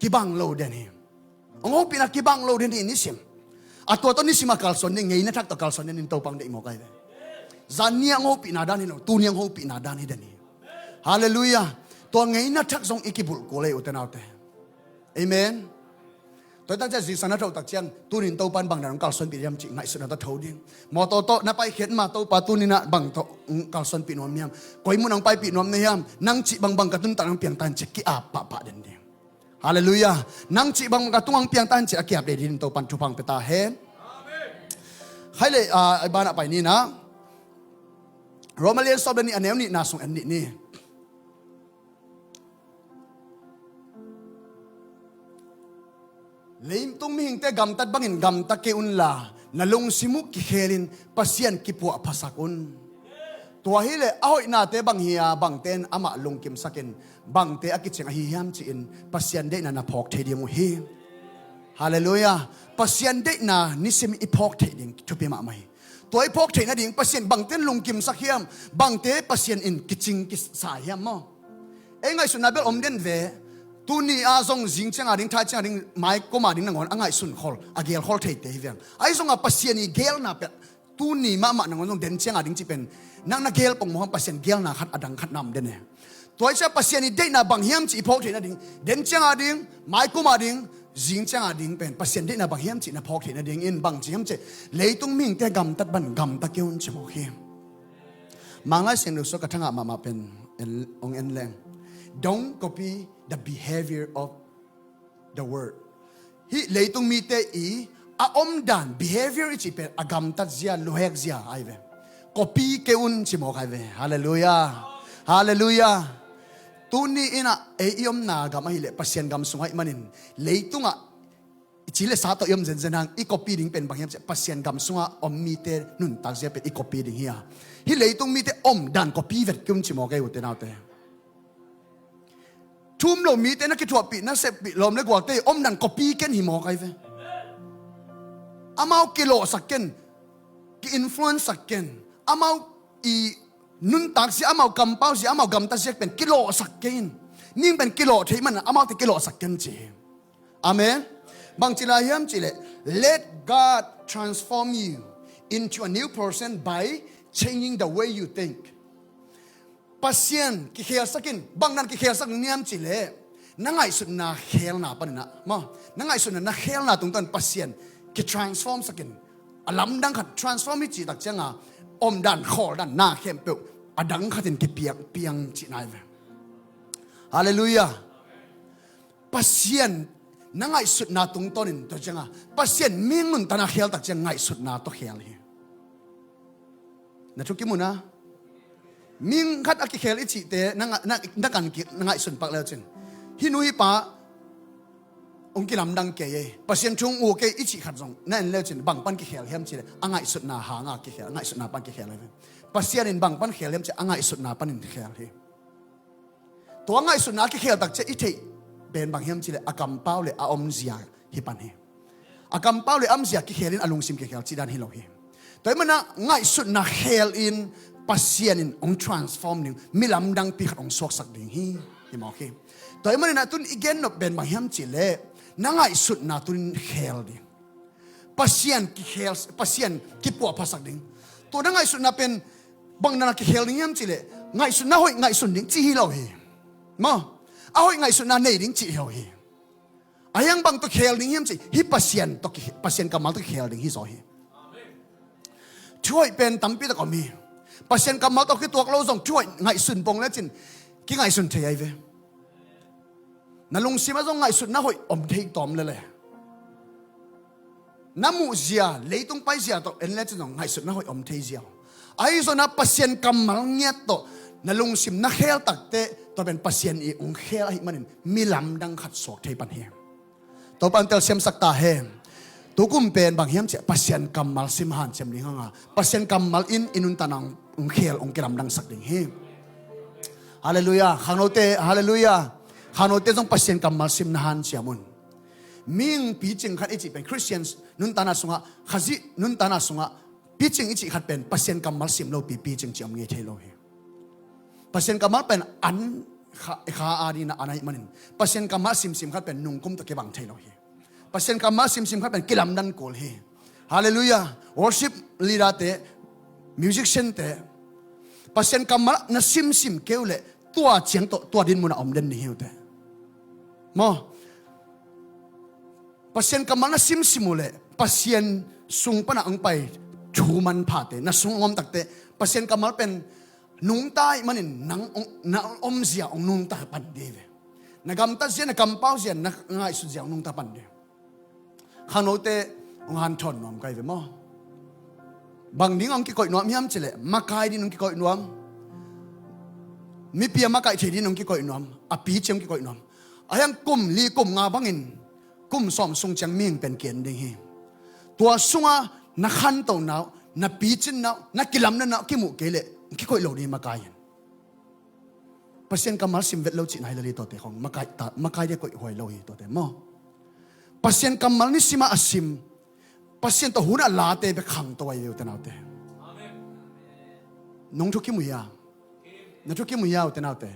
kibang lo den hi. Hong hopihna kibang lo den hi nisim. A tua tawh nisim a kalsuan ding ngeina thak tawh kalsuan den in Topa hong deih mawk ahi ve. Zanni a hong hopihna dan hi lo tuni a hong hopihna dan hi den hi. Halleluiah. Tua ngeina thak zong i kibulh kul ei, ute naute. Amen. Tua hi tak ciang zingsang na tho tak ciang, tunin Topan bang dan hong kalsuanpih hiam cih ngaihsutna tawh tho ding. Mawtaw tawh na paikhiat ma, Topa tuninah bang tawh hong kalsuanpih nuam hiam? Koi mun hong paipih nuam na hiam? Nang cih bangbang ka nuntak nang piang ta in ci-a ki-ap pahpah den ding. Halleluiah. Nang cih bangbang ka tungah hong piang ta in ci-a ki-ap den ding, Topan thupha hong pia ta hen. Khaile, ah, banah pai ni na. Roma lian sawm le nih, a neu nihna sung en nih ni. Leitung mihingte gamtat bangin gamta kei unla, na lungsim uh kikhelin Pasian kipuahphasak un. Tua hileh a hoihnate bang hi a, bangte in amah lungkimsakin, bangte a kicing ahi hiam ci-in Pasian deihna na phawk thei ding uh hi. Halleluiah. Pasian deihna nisim i phawk theih ding thupi mahmah hi. Tua i phawk theih nading Pasian bangte in lungkimsak hiam, bangte Pasian in kicing kisa hiam maw? Ei ngaihsutna bel om den ve. Tuni a zong zing cianga ding, thai cianga ding, mai kuma ding nangawn a ngaihsun khol, a gel khol theite hi veng. Ahi zonga Pasian i gelna pet tuni mahmah nangawn zong den cianga ding cih pen, nang na gel pongmawk hang Pasian gelna khat a dang khat na om den e. Tua hi ciah Pasian i deihna bang hiam cih i phawk theih nading, den cianga ding, mai kuma ding, zing cianga ding pen Pasian deihna bang hiam cih na phawk theih nadingin bang ci hiam cih, leitung mihingte gamtat ban gamta kei un ci mawk hi. Manglai Siangtho sua ka thangah mahmah pen en, ong en leng. Don't copy the behavior of the world. Hih leitung mite i a omdan, behavior i cih pen a gamtat zia, luhek zia ai ve. Copy kei un ci mawk ai ve. Halleluiah. Halleluiah. Tuni inah ei i omna gam ahileh Pasian gam sung ahih manin, leitungah i ci le sa tawh i om zenzen hang, i copy ding pen bang hiam cih, Pasian gam sungah om mite nuntak zia pen i copy ding hi a. Hih leitung mite omdan copy vet kei un ci mawk ei, ute naute. Thu um lo mite na kithuahpih, na sepih, lawm le gualte i omdan copy ken hi mawk ai ve. Amau kilawhsak ken, ki-influence sak ken. Amau i nuntak zia, amau kampau zia, amau gamtat zia pen kilawhsak kei in. Ning pen kilawh theih man, amaute kilawhsak ken ci hi. Amen. Bang ci lai hiam cih leh, let God transform you into a new person by changing the way you think. Pasian kikhelsak in, bang dan kikhelsak niam cih leh, na ngaihsutna khelna paninah maw, na ngaihsutna na khelna tungtawn Pasian kitransform sakin, a lamdang khat, transform hi cih tak cianga omdan, khawldan, na khempeuh a dang khatin kipiang piang cih nai ve. Halleluiah. Pasian na ngaihsutna tungtawnin tua cianga Pasian mihing nuntakna khel tak ciang ngaihsutna tawh khel hi. Na thukim uh na. Mihing khat a kikhel i cihte na, na, na kan ki, na ngaihsun pak leucin, hih nu hih pa hong kilamdang kei ei, Pasian thu hong uk ei i cih khat zong na en leucin, bang pan kikhel hiam cihleh a ngaihsutna hanga kikhel, a ngaihsutna pan kikhel hi. Pasian in bang pan khel hiam cihleh a ngaihsutna panin khel hi. Tua ngaihsutna a kikhel tak ciah i theih pen bang hiam cihleh a kampau le a omzia hi pan hi. A kampau le a omzia kikhelin a lungsim kikhel cih dan hi lo hi. Tua hi manah ngaihsutna khelin Pasian in hong transform ding, mi lamdangpi khat hong suaksak ding hi, hi mawk hi. Tua hi maninah tun i gennop pen bang hiam cihleh na ngaihsutna tun khel ding. Pasian kikhel, Pasian kipuahphasak ding. Tua na ngaihsutna pen bang na kikhel ding hiam cihleh ngaihsutna hoih ngaihsun ding cih hi lo hi. Maw? A hoih ngaihsutna nei ding cih hi lo hi. A hiang bang tawh khel ding hiam cih, hih Pasian tawh ki, Pasian kammal tawh kikhel ding hi zaw hi. Thuhoih pen tampi tak om hi. Pasian kammal tawh kituak lo zong thuhoih ngaihsun pong lecin kingaihsun thei ai ve. Na lungsim ah zong ngaihsutna hoih om thei tawm lele. Na muhzia, leitung paizia tawh en lecin zong ngaihsutna hoih om thei ziau. Ahi zongah Pasian kammal ngiat tawh na lungsim na khel takteh tua pen Pasian i hong khel ahih manin mi lamdang khat suak thei pan hi. Topan telsiamsak ta hen. Tukum pen bang hiam ciah Pasian kammal sim hanciam ding hanga Pasian kammal in i nuntakna hong khel hong kilamdangsak ding hi. Halleluiah. Khangnote, halleluiah. Khangnote zong Pasian kammal sim na hanciam un. Mihing picing khat i cih pen Khristian nuntakna sungah, Khazih nuntakna sungah picing i cih khat pen Pasian kammal sim lopi picing cih om ngei thei lo hi. Pasian kammal pen an kha, kha a dina an ahih manin Pasian kammal simsim khat pen nungkum tawh kibang thei lo hi. Pasian kammal simsim khat pen kilamdan kul hi. Halleluiah. Worship leader te, musician te, Pasian kammal na simsim keu leh Tua ciang tawh tua dinmun a om den ni hi uh teh. Maw? Pasian kammal na simsim uh leh Pasian sung panah hong pai thu manphate na sung hong om takteh Pasian kammal pen nungta ih manin nang hong, na omzia hong nungta pan dih ve. Na gamtatzia, na kampauzia, na ngaihsutzia hong nungta pan dih. Khangnote hong hanthawn nuam ka hi ve maw? Bang ding hong kikoih nuam hiam cileh makai ding hong kikoih nuam. Mipi a makaih thei ding hong kikoih nuam. A pici hong kikoih nuam. A hiang kum li kum nga bangin kum sawm sung ciang mihing pen ki-en ding hi. Tua sunga na khanto nau, na picin nau, na kilamna nau kimuh kei leh kikoih lo ding hi makai in. Pasian kammal sim vet lo cihna hi lel hi tuate khong. Makai ta, makai dia koih huai lo hi tuate maw? Pasian kammal nisimah a sim, Pasian tawh hun a late bek khangto ahi ve ute naute. Nong thukim uh hia? Na thukim uh hia ute naute?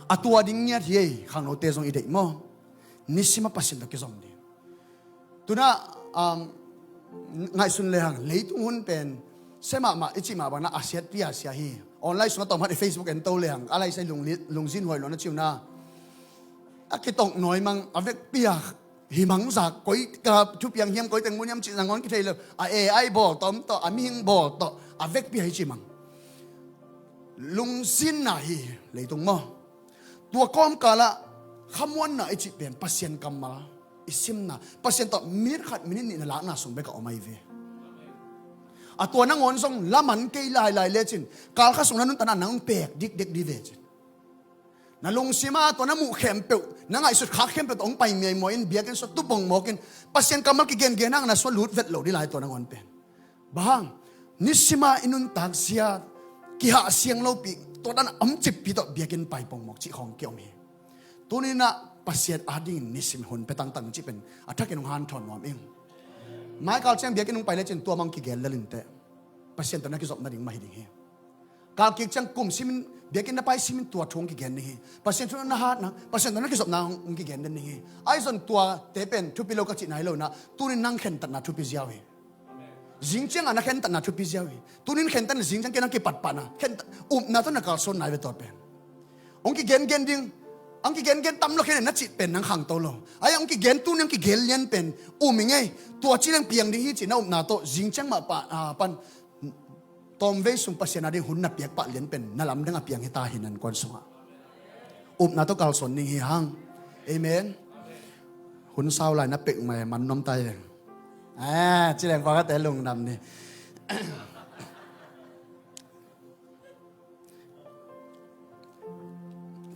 A tua ding ngiat hi ei, khangnote zong i deih maw? Nisimah Pasian tawh kizom ding. Tuna, um, ngaihsun lehang leitung hun pen sia mahmah i cih mah bangna a siatpi a sia hi. Online sungah tawm khat i Facebook en to lehang a laisai lungli-, lungzin huai lo na ci uh na. A kitong nawi mang a vekpi a hi mang zak koi ka thupiang hiam koi teng mun hiam cih nangawn kithei lo. A AI bawl tawm tawh a mihing bawl tawh a vekpi a hi ci mang. Lungzinna hi leitung maw? Tua kawmkalah khamuanna i cih pen Pasian kammal i simna, Pasian tawh minit khat minit nih na lakna sung bek a om ahi ve. A tua nangawn zong laman kei lailai lecin kalkha sung na nuntakna nang pek dikdek dih ve cin. Na lungsima tua na muh khempeuh, na ngaihsut khak khempeuh tawh hong pai miaimuai in biakinn sua tupong mawkin Pasian kammal kigengen hang na sua lut vet lo dih lai tua nangawn pen. Bang hang, nisima i nuntak zia kihah siang lopi, tua dan a om cippi tawh biakinn pai pongmawk cih khawng kiom hi. Tuninah Pasian adingin nisim hun pia tangtang cih pen a thakin hong hanthawn nuam ing. Maikal ciang biakinn hong pai lecin tua mang kigen lel inteh. Pasian tawh na kizop nading mah hi ding hi. Kalkik ciang kum simin biakinn na pai simin tua thu hong kigen ding hi. Pasian thu na hatna, Pasian tawh na kizopna hong, hong kigen den ding hi. Ahi zon tuate pen thupi lo ka cihna hi lo inah, tunin nang khentatna thupi ziau hi. Zing ciangah na khentatna thupi ziau hi. Tunin khentatna zing ciang kei nang kipatpahna, khentat, upna tawh na kalsuan nai ve tua pen. Hong kigengen ding, hong kigengen tam lo khen na cih pen nang khangto lo. Ai hong kigen tunin hong kigen lian pen um i ngei. Tua ci leng piang ding hi cih na upna tawh zing ciang mah pah, ah, pan tawmvei sung Pasian ading hun na piak pah lian pen na lamdang a piang hi ta hi nan kuan sungah. Upna tawh kalsuan ding hi hang. Amen. Hun sau lai na pek mai man nuam tai leng. Ah, ci leng pakate lungdam ni.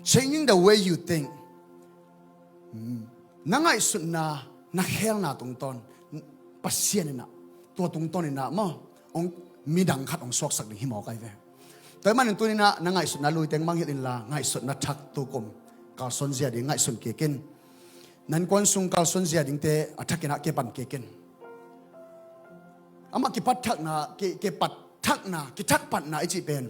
Changing the way you think. Na ngaihsutna, na khelna tungtawn Pasian inah, tua tungtawn inah maw, hong midang khat hong suaksak ding hi mawk ahi ve. Tua ahih manin tuninah na ngaihsutna luiteng mangngilh inla, ngaihsutna thak tukum kalsuan zia ding ngaihsun kikin. Nan kuan sung kalsuan zia dingte a thakinah kipan kikin. Amah kipat thakna, ki, kipat thakna, kithakpatna i cih pen.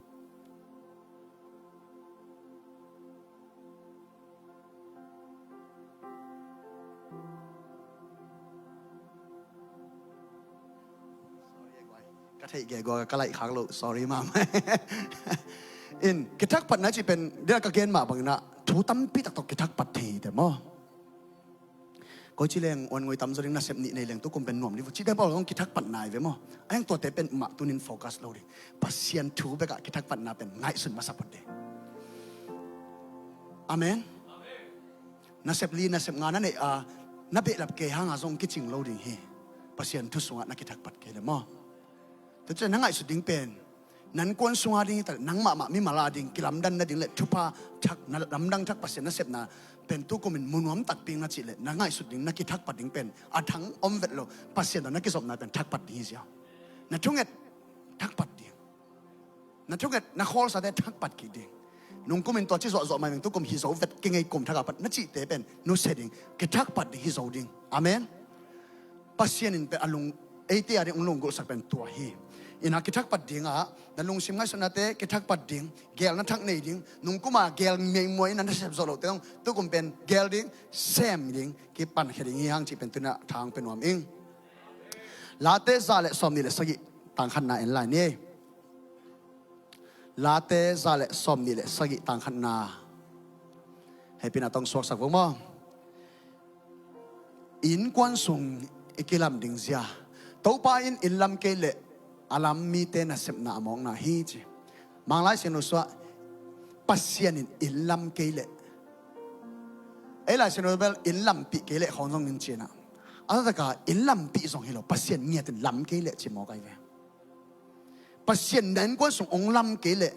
Ka theih gehgua ka laih khak loh, sorry mama. In, kithakpatna cih pen, dia ka gen mah bangin ah, thu tampi taktak kithakpat thei te maw? Koi ci leng, uan ngoi tamzaw ding nasep nih nei leng tukum pen nuam dih vo. Cih te pawl zong kithakpatna hi ve maw? A heng tuate pen mah tunin focus lo dih. Pasian thu bekah kithakpatna pen ngaihsun masa phot dih. Amen. Nasep li, nasep nga na neih a, na behlap kei hanga zong kicing lo ding hi. Pasian thu sungah na kithakpat kei le maw? Tua ciang na ngaihsut ding pen, nan kuan sunga ding hi ta le, nang mahmah mimal a ding, kilamdan nading le, thupha thak, na lamdang thak Pasian nasepna pen tukumin mu nuam takpi ing na cih le, na ngaihsut ding, na kithakpat ding pen a thang om vet lo, Pasian tawh na kizopna pen thakpat ding hi ziau. Na thunget thakpat ding. Na thunget, na khawlsate thakpat kik ding. Nungkumin tua ci zawhzawh mai meng tukum hi zo vet kei ngei kum thak a pat na cihte pen nusia ding, kithakpat ding hi zo ding. Amen. Pasian in pen a lung, eite a ding hong lunggulhsak pen tua hi. Ina kithakpat dingah na lungsim ngaihsutnate kithakpat ding, gel na thak nei ding, nungkuma gel meimuai ina na sep zawh lohte zong tukum pen gel ding, sem ding, kipankhia ding hi hang cih pen tuna thang pe nuam ing. Late za le sawm nih le sagih tang khatna en lai ni. Late za le sawm nih le sagih tang khatna. Hehpihna tawh suaksak vo maw. Innkuan sung i kilam ding zia. Topa in inn lam kei leh a lam mite nasepna a mawkna hi ci. Manglai Siangtho sungah Pasian in inn lam kei leh. Ei Lai Siangtho bel inn lampih kei leh khawng zong in ci-in ah. A taktak ah inn lampih zong hi lo, Pasian ngiat in lam kei leh ci mawk ahi ve. Pasian na innkuan sung hong lam kei leh,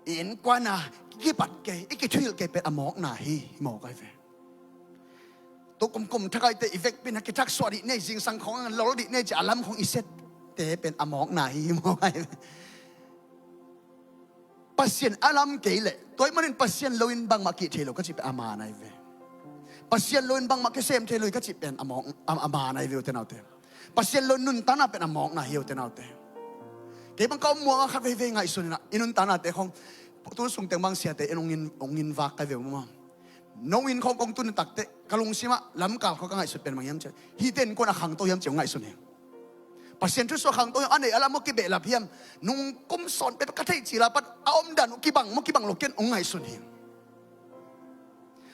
i innkuan a kipat kei, i kithuhilh kei pen a mawkna hi, hi mawk ahi ve. Tukum kum thak aite i vekpi-in a kithak suah dih nei, zingsang khawng a lol dih nei ci a lam khawng i sette pen a mawkna hi, hi mawk ahi ve. Pasian a lam kei leh, tua ahih manin Pasian lo in bangmah kih thei lo ka cih pen a man ahi ve. Pasian lo in bangmah kisem thei lo hi ka cih pen a mawk, a, a man ahi ve, ute naute. Pasian lo nuntakna pen a mawkna hi, ute naute. Kei bang ka om muang a khat veivei ngaihsun in ah, i nuntaknate khawng, tu sung teng bang siate in hong in, hong in vak ka hi ve maw. No in khawng kong tun takte, ka lungsim ah lamkal khawng ka ngaihsut pen bang hiam cih leh, hihte innkuan a khangto hiam cih hong ngaihsun hi. Pasian thu sung a khangto hiam, a neih a lam maw kibehlap hiam, nung kum sawn peuh ka theih cil a pat a omdan uh kibang maw kibang lo ken hong ngaihsun hi.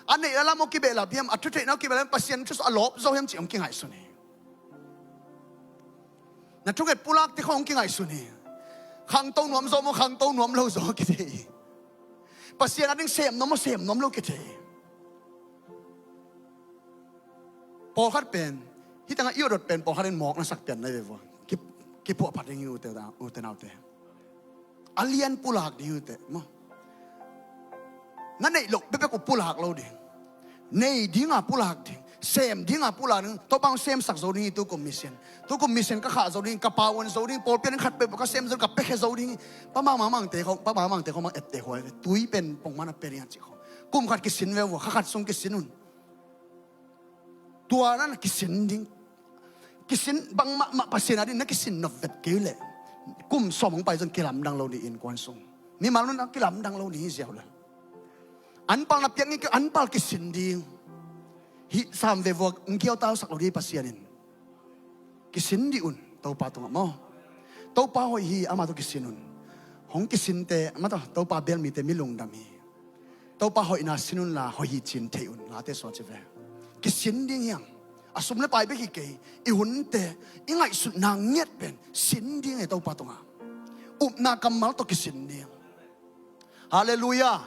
A neih a lam maw kibehlap hiam, a thutheihna uh kibehlap hiam, Pasian thu sung a lawp zo hiam cih hong kingaihsun hi. Na thunget pulakte khawng hong kingaihsun hi. Khangto nuam zo maw, khangto nuam lo zaw kithei hi. Pasian ading sem nuam maw, sem nuam lo kithei hi. Pawlkhat pen, hih tangah i awdot pen pawlkhat in mawk na sak pian na hi ve vua. Ki, kipuah phat ding hi, ute, ute naute. A lian pulak ding hi, ute maw. Na neih loh bekbek uh pulak lo ding. Nei dinga pulak ding. Sem dinga pulak ding. Topa hong semsak zo ding hi, tukum mission. Tukum mission ka khah zo ding, ka pauan zo ding, pawlpi ah ding khat peuh ka sem zo ding, ka piakhia zo ding hi. Pa Mang Mang Mangte khawng, Pa Mang Mangte khawng mang ette huai ve. Tui pen pongman a pia ding a cih khawng. Kum khat kisin ve vua, kha khat sung kisin un. Tua na na kisin ding. Kisin bangmah mah Pasian ading na kisin nop vet kei leh, kum sawm hong pai zong kilamdang lo ding innkuan sung. Mimal nun a kilamdang lo ding hi ziau lel. Anpal na piak ngei kei, anpal kisin ding. Hih sam ve vua, hong kiau tausak lo ding hi Pasian in. Kisin dih un, Topa tungah maw. Topa hoih hi, amah tawh kisin un. Hong kisinte, amah tawh, Topa bel mite mi lungdam hi. Topa hoihna sin unla, hoih hi ci-in thei un, Late sung ci ve. Kisin ding hi hang. A sum le pai bek hi kei, i hunte, i ngaihsutna ngiat pen sin ding hi Topa tungah. Upna kammal tawh kisin ding. Halleluiah.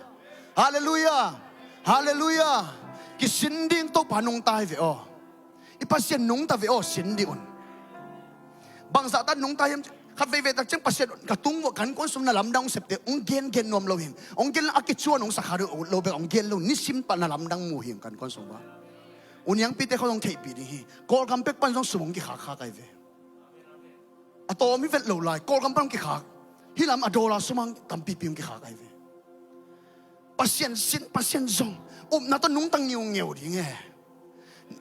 Halleluiah. Halleluiah. Kisin ding, Topa nungta hi ve aw. I Pasian nungta ve aw, sin dih un. Bangzah tan nungta hiam, khat veivei tak ciang Pasian ka tung vua, ka innkuan sung na lamdang hong septe hong gengen nuam lo hi. Hong gen a kicuan hong sa kha lo bek hong gen lo, nisim pan na lamdang mu hi, ka innkuan sung vua. U niangpite khawng zong theihpih ding hi. Kawlgam pek pan zong sum hong kikhakkhak ahi ve. A tawm hi vet lo lai, Kawlgam pan hong kikhak. Hih lam a dollar sum hong tampipi hong kikhak ahi ve. Pasian sin, Pasian zong upna tawh nungta ngiungeu ding e.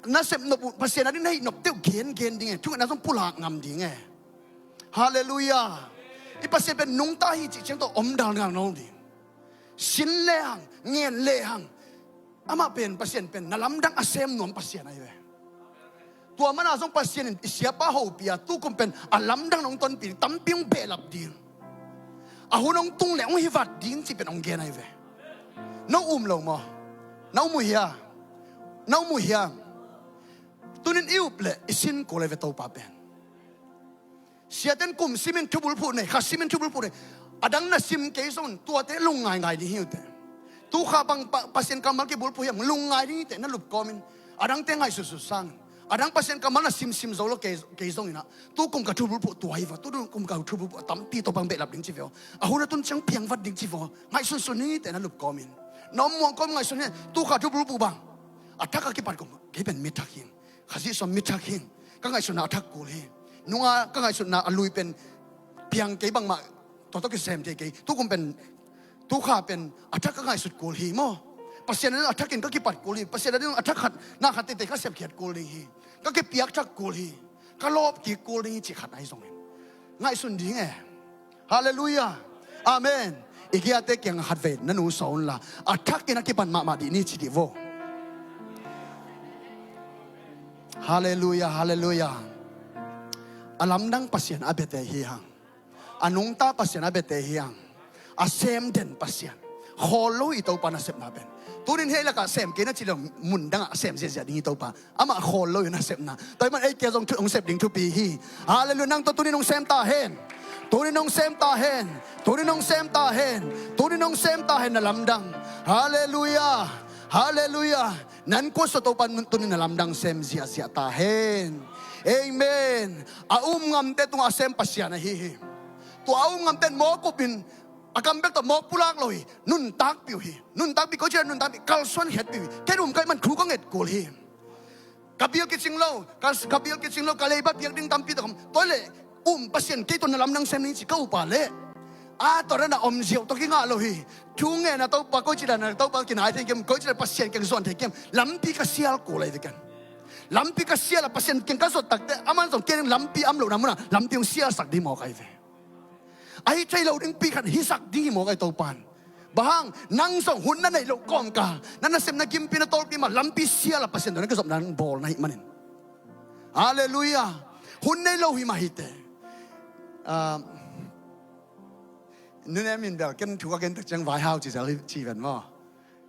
Na sep nop uh, Pasian ading na hih nopte uh gengen ding e. Thungetna zong pulak ngam ding e. Halleluiah. I Pasian pen nungta hi cih ciang tawh omdal ngal no ding. Sin lehang, ngen lehang, amah pen, Pasian pen na lamdang a sem nuam Pasian ahi ve. Tua mana zong Pasian in i siapa hopih a, tukum pen a lamdang nong tonpih, tampi hong behlap ding. A hun hong tung leh hong hivat ding cih pen hong gen ahi ve. No um lo maw? No mu hia? No mu hia? Tunin i up leh i sin kul ahi ve Topa pen. Siaten kum simin thubulphuh nei, kha simin thubulphuh nei. A dang na sim kei zongin tuate lungngaingai ding hi uh teh. Tu kha bang pa, Pasian kammal kibulphuh hiam, lungngai ding hi teh, na lup kawmin. A dangte ngaihsutsut sangin. A dang Pasian kammal na simsim zo lo kei, kei zongin ah. Tu kum ka thubulphuh tua hi vaw, tu kum ka thubulphuh a tampi tawh bang behlap ding ci vaw. A hun a tun ciang piangvat ding ci vaw. Ngaihsunsun hi teh, na lup kawmin. Na om muang kawm ngaihsun hi, tu kha thubulphuh bang. A thak a kipat kum, kei pen mi thak hi. Khazih sawm mi thak hi. Ka ngaihsutna a thak kul hi. Nunga ka ngaihsutna a lui pen piang kei bangmah, tua tawh kisem thei kei. Tu kum pen, tu kha pen a thak ka ngaihsut kul hi maw. Pasian in a thakin ka kipat kul hi. Pasian in a thak khat, na khat tete ka sepkhiat kul ding hi. Ka kipiak thak kul hi. Ka lawp kik kul ding hi cih khat ahi zongin. Ngaihsun ding e. Halleluiah. Amen. I kiate kiang khatvei na nu saw unla, a thakin a kipan mahmah dih ni ci dih vaw. Halleluiah, halleluiah. A lamdang Pasian a biate hi hang. A nungta Pasian a biate hi hang. A sem den Pasian. Khawl lo hi Topa nasepna pen. Tunin hei lakah sem kei na ci lo, mun dangah sem ziahziah ding hi Topa. Amah khawl lo hi nasepna. Tua ahih man ei kei zong thu hong sep ding thupi hi. Halleluiah. Nang tawh tunin hong sem ta hen. Tunin hong sem ta hen. Tunin hong sem ta hen. Tunin hong sem ta hen na lamdang. Halleluiah. Halleluiah. Nan kuasa Topa tunin na lamdang sem ziahziah ta hen. Amen. A um ngamte tungah a sem Pasian ahi hi. Tua a um ngamte in mawk upin a kam bek tawh mawk pulak lo hi. Nuntakpih uh hi. Nuntakpih, koici dan nuntakpih, kalsuan khiatpih uh hi. Ken um ka hih man thu ka nget kul hi. Ka bill kicing lo, ka, ka bill kicing lo, ka leiba piak ding tampi tak om. Tua leh um Pasian kei tawh na lamdang sem ning ci ka upa leh a tua dan a om ziau tawh kingah lo hi. Thu ngen a Topa, koici dan a Topa kinai thei kem, koici dan Pasian kiang zuan thei kem. Lampi ka sial kul ahi ve ken. Lampi ka sial a Pasian kiang ka zuat takte, aman zong kei ding lampi a om lohna munah lampi hong sialsak ding mawk ahi ve. Ahi thei lo dingpi khat hisak ding hi mawk ahi Topan. Bang hang, nang zong hun na neih loh kawmkal, na nasepna gimpi na tawlpi mah lampi sial a Pasian tawh na kizopna bawl na hih manin. Halleluiah. Hun nei lo hi mah hi te. Ah, nune min bel ken thu ka gen tak ciang vaihau ci zel hi ci ven maw.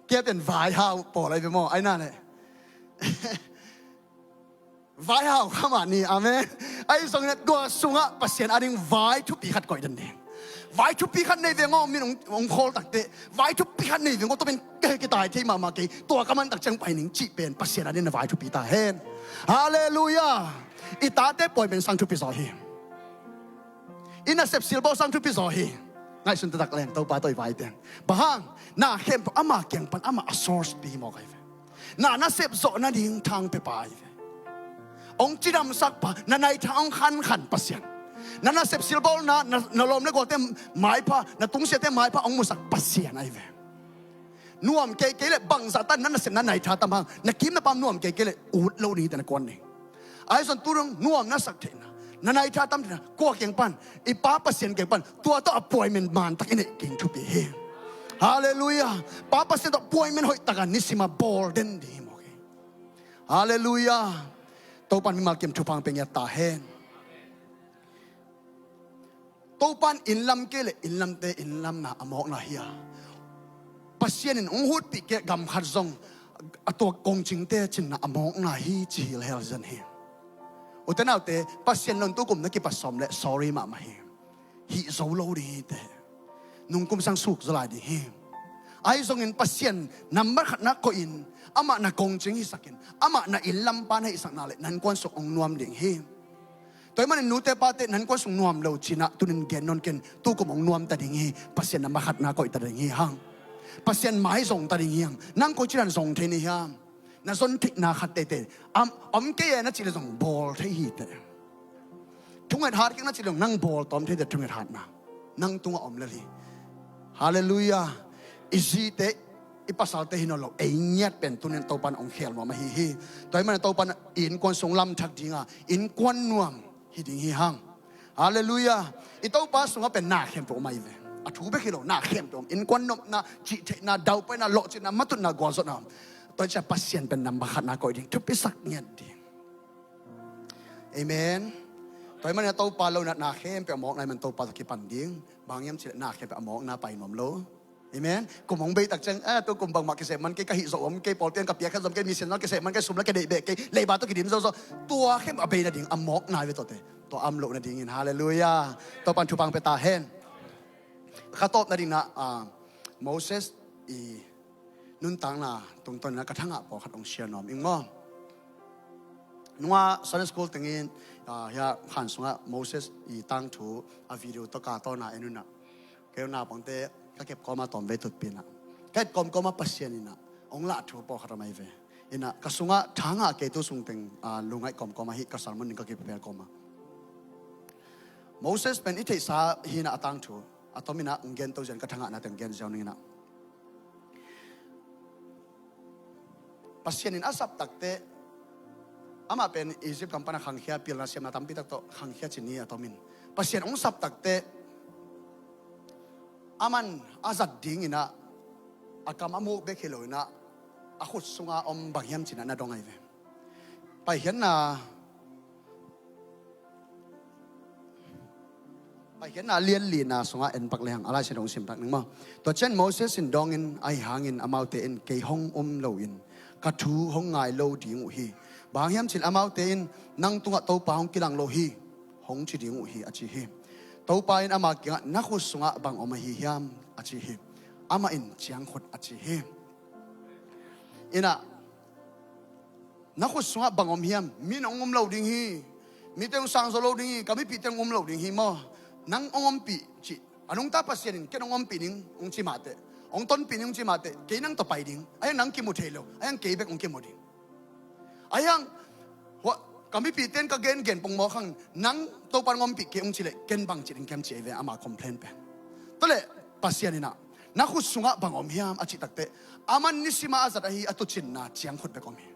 Kei pen vaihau pawl ahi ve maw, ahi na leh. Vaihau kha mah ni, amen. Ahi zongin tua sungah Pasian ading vai thupi khat koih den ding. Vai thupi khat nei veng aw, min hong, hong khawl takte. Vai thupi khat nei veng aw, tua pen kei kitai thei mahmah kei. Tua ka man tak ciang pai ning cih pen Pasian ading na vai thupi ta hen. Halleluiah. I tate puai pen sang thupi zaw hi. I nasep silbawl sang thupi zaw hi. Ngaihsun taktak leng Topa tawh i vai pen. Bang hang, na khempeuh ama kiang pan amah a source pi hi mawk ahi ve. Na nasep zawh nading thang pia pa ahi ve. Hong cidamsak pa, na naitha hong khankhan Pasian. Na nasep silbawlna, na, na lawm le gualte maipha, na tungsiahte maipha hong musak Pasian ahi ve. Nuam kei kei leh bangzah tan na nasepna naitha tam hang, na kim na pam nuam kei kei leh ut lo ni te na kuan ni. Ahi zong tu dong nuam na sak theihna, na naitha tam theihna, kua kiang pan, i Pa Pasian kiang pan, tua tawh appointment mantak i neih ding thupi hi. Halleluiah. Pa Pasian tawh appointment hoih taka nisim a bawl den ding hi mawk hi. Halleluiah. Topan mimal kim thupha hong pia ngiat ta hen. Topan inn lam kei leh inn lamte inn lamna a mawkna hi a, Pasian in hong hutpih kei gam khat zong a tua kongcingte cinna a mawkna hi ci hilhel zen hi. Ute naute, Pasian lontu kum na kipat sawm leh sorry mahmah hi. Hih zo lo ding hi te. Nungkum sang suk zaw lai ding hi. Ahi zongin Pasian nambat khatna koihin amah na kongcing hisakin, amah na inn lam pa na hihsakna leh na innkuan sung hong nuam ding hi. Tua ahih manin nute pate na innkuan sung nuam lo cinah tunin gen nawn ken, tukum hong nuam ta ding hi. Pasian nambat khatna koih ta ding hi hang. Pasian mai zong ta ding hi hang. Nang koici dan zong thei ni hiam? Na zon theihna khat teitei. Am, om kei e na cih leh zong bawl thei hi teh. Thunget hat kik na cih leh zong nang bawl tawm thei teh thunget hatna. Nang tungah om lel hi. Halleluiah. I zite, i pasalte hi nawn lo. Ei ngiat pen tunin Topan hong khel nuam ahi hi. Tua ahih manin Topan i innkuan sung lam thak dinga, innkuan nuam hi ding hi hang. Halleluiah. I Topa sungah pen na khempeuh om ahi ve. A thu bek hi lo, na khempeuh om. Innkuan nopna, cihtheihna, daupaina, lawhcinna, matutna, gualzawhna om. Tua ciah Pasian pen nambat khatna koih ding, thupisak ngiat ding. Amen. Tua ahih manin a Topa lo inah na khempeuh a mawkna ahih man Topa tawh kipan ding. Bang hiam cih leh na khempeuh a mawkna pai nuam lo. Amen. Kum hong bei tak ciang, eh, tu kum bangmah kiseh man kei, ka hih zawh om kei, pawlpi in ka piak khat zom kei, mission zong kiseh man kei, sum la kideih beh kei, leiba tawh kidim zawzaw. Tua khempeuh a bei nading a mawkna hi ve tuate. Tua a om loh nadingin, halleluiah. Topan thupha hong pia ta hen. Ka tawpna dingin ah, ah, Moses i nuntakna tungtawn inah ka thangah pawlkhat hong share nuam ing maw. Nungah Sunday school tengin, ah, hia khan sungah Moses i tangthu a video tawh ka tawna en unah. Kei naupangte ka kep kawma tawm vei tutpi inah, ka et kawmkawma Pasian inah hong lah thu pawlkhat om ahi ve. Inah ka sungah thangah kei tu sungteng, ah, lungaih kawmkawma hih ka sermon ding ka kiphel kawma. Moses pen i theihsa hi inah a tangthu a tom inah hong gento zian ka thangahna teng gen ziau ning inah. Pasian in a sap takte, amah pen Egypt gam pana khangkhia, pilna siamna tampi tak tawh khangkhia cin hi a tomin. Pasian hong sap takte, aman a zat ding inah, a kam a muk bek hi lo inah, a khut sunga om bang hiam cinah na dong ahi ve. Paikhiatna Paikhiatna lian lina sungah en pak lehang a Lai Siangtho hong sim pak ning maw. Tua ciang Moses in dawngin, ahi hangin amaute in kei hong um loin ka thu hong ngai lo ding uh hi. Bang hang hiam cih leh amaute in nang tungah Topa hong kilang lo hi, hong ci ding uh hi a ci hi. Topa in ama kiangah na khut sungah bang om ahi hiam a ci hi. Amah in ciangkhut a ci hi. Inah na khut sungah bang om hiam? Mi in hong um lo ding hi. Mite hong sang zo lo ding hi. Ka mipihte hong um lo ding hi maw? Nang hong ompih cih a nungta Pasian in ken hong ompih ning hong ci mahteh, hong tonpih ning hong ci mahteh, kei nang tawh pai ding. Ahi hang nang kimu thei lo, ahi hang kei bek hong kimu ding. Ahi hang ka mipihte in ka gengen pongmawk hang nang Topa in hong ompih kei hong cih leh ken bang ci ding ka hiam ci ahi ve, ama complain pen. Tua leh Pasian inah na khut sungah bang om hiam a cih takteh, aman nisim a a zat ahi a tuucinna ciangkhut bek om hi.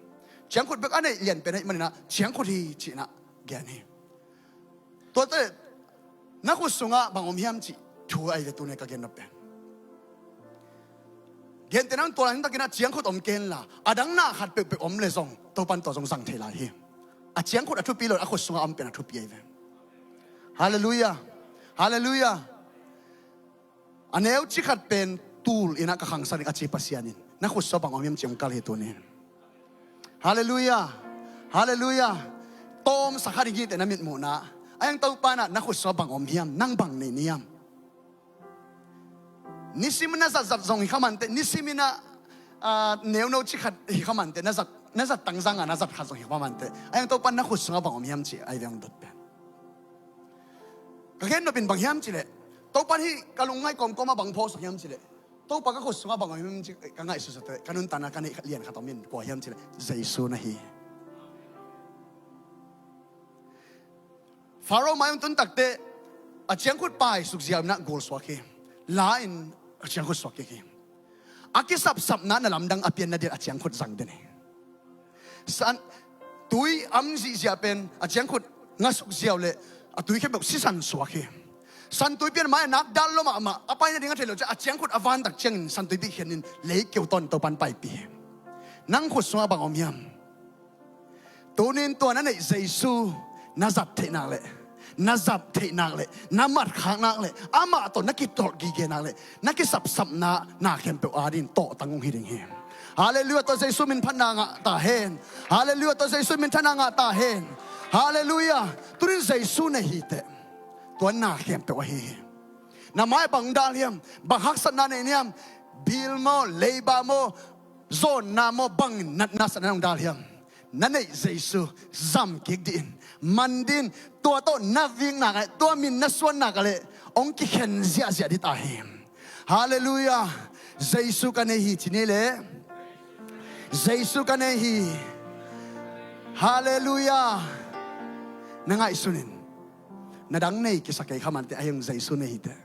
Ciangkhut bek a neih lian pen ahih maninah ciangkhut hi ci-inah gen hi. Tuate na khut sungah bang om hiam cih thu ahi ve tuni ka gen nop pen. Gentehna in tua lai nuntakinah ciangkhut om kei henla, a dang na khat peuhpeuh om leh zong Topa in tua zong zang thei lai hi. A ciangkhut a thupi lo, a khut sungah om pen a thupi ahi ve. Halleluiah. Halleluiah. A neu cikhat pen tul inah ka khangsak ding a ci Pasian in na khut sungah bang om hiam ci hong kal hi tuni. Halleluiah. Halleluiah. Tawmsak kha ding hi teh na mitmuhna. Ahi hang Topa inah na khut sungah bang om hiam, nang bang nei ni hiam? Nisim in na zatzat zong hi kha manteh, nisim inah neuno cikhat hi kha manteh, na zat, na zat tangzang a na zat khat zong hi kha manteh, ahi hang Topa in na khut sungah bang om hiam ci ahi ve hong dot pen. Ka gen nop in bang hiam cih leh, Topa in hih ka lungngaih kawmkawm ah bang phawksak hiam cih leh, Topa ka khut sungah bang om hiam cih ka ngaihsutsutte, ka nuntakna ka neih lian khat om in, kua hiam cih leh Jesu na hi. Faro mai hong tun takteh a ciangkhut paisuk ziau inah gul suak hi. La in a ciangkhut suak kik hi. A kisapsapna na lamdang a pian nading a ciangkhut zang den hi. San, tui am zihziah pen a ciangkhut ngasuk ziau leh a tui khempeuh sisan suak hi. San tuipi in mai a nak dal lua mahmah, a pai nading a thei lo ciang a ciangkhut a vantak ciangin san tuipi khianin lei keu tawn Topa in paipih hi. Nang khut sungah bang om hiam? Tuni in tua na neih Jesu na zat theih nak leh, na zat theih nak leh, na matkhak nak leh, amah tawh na kitawlh gige nak leh, na kisapsapna na khempeuh adingin tawhtang hong hi ding hi. Halleluiah, tua Jesu min phatna ngah ta hen. Halleluiah, tua Jesu min phatna ngah ta hen. Halleluiah. Tuni in Jesu na hi teh, tua na khempeuh ahi hi. Na mai bang dal hiam? Bang haksatna nei ni hiam? Bil maw, leiba maw, zawnna maw, bang natna satna nong dal hiam? Na neih Jesu zam kik dih in, man dih in, tua tawh na vik nak leh, tua min na suan nak leh, hong kikhen ziahziah dih ta hi. Halleluiah. Jesu ka nei hi ci ni leh. Jesu ka nei hi. Halleluiah. Na ngaihsun in. Na dang nei kisa kei kha manteh, ahi hang Jesu nei hi teh.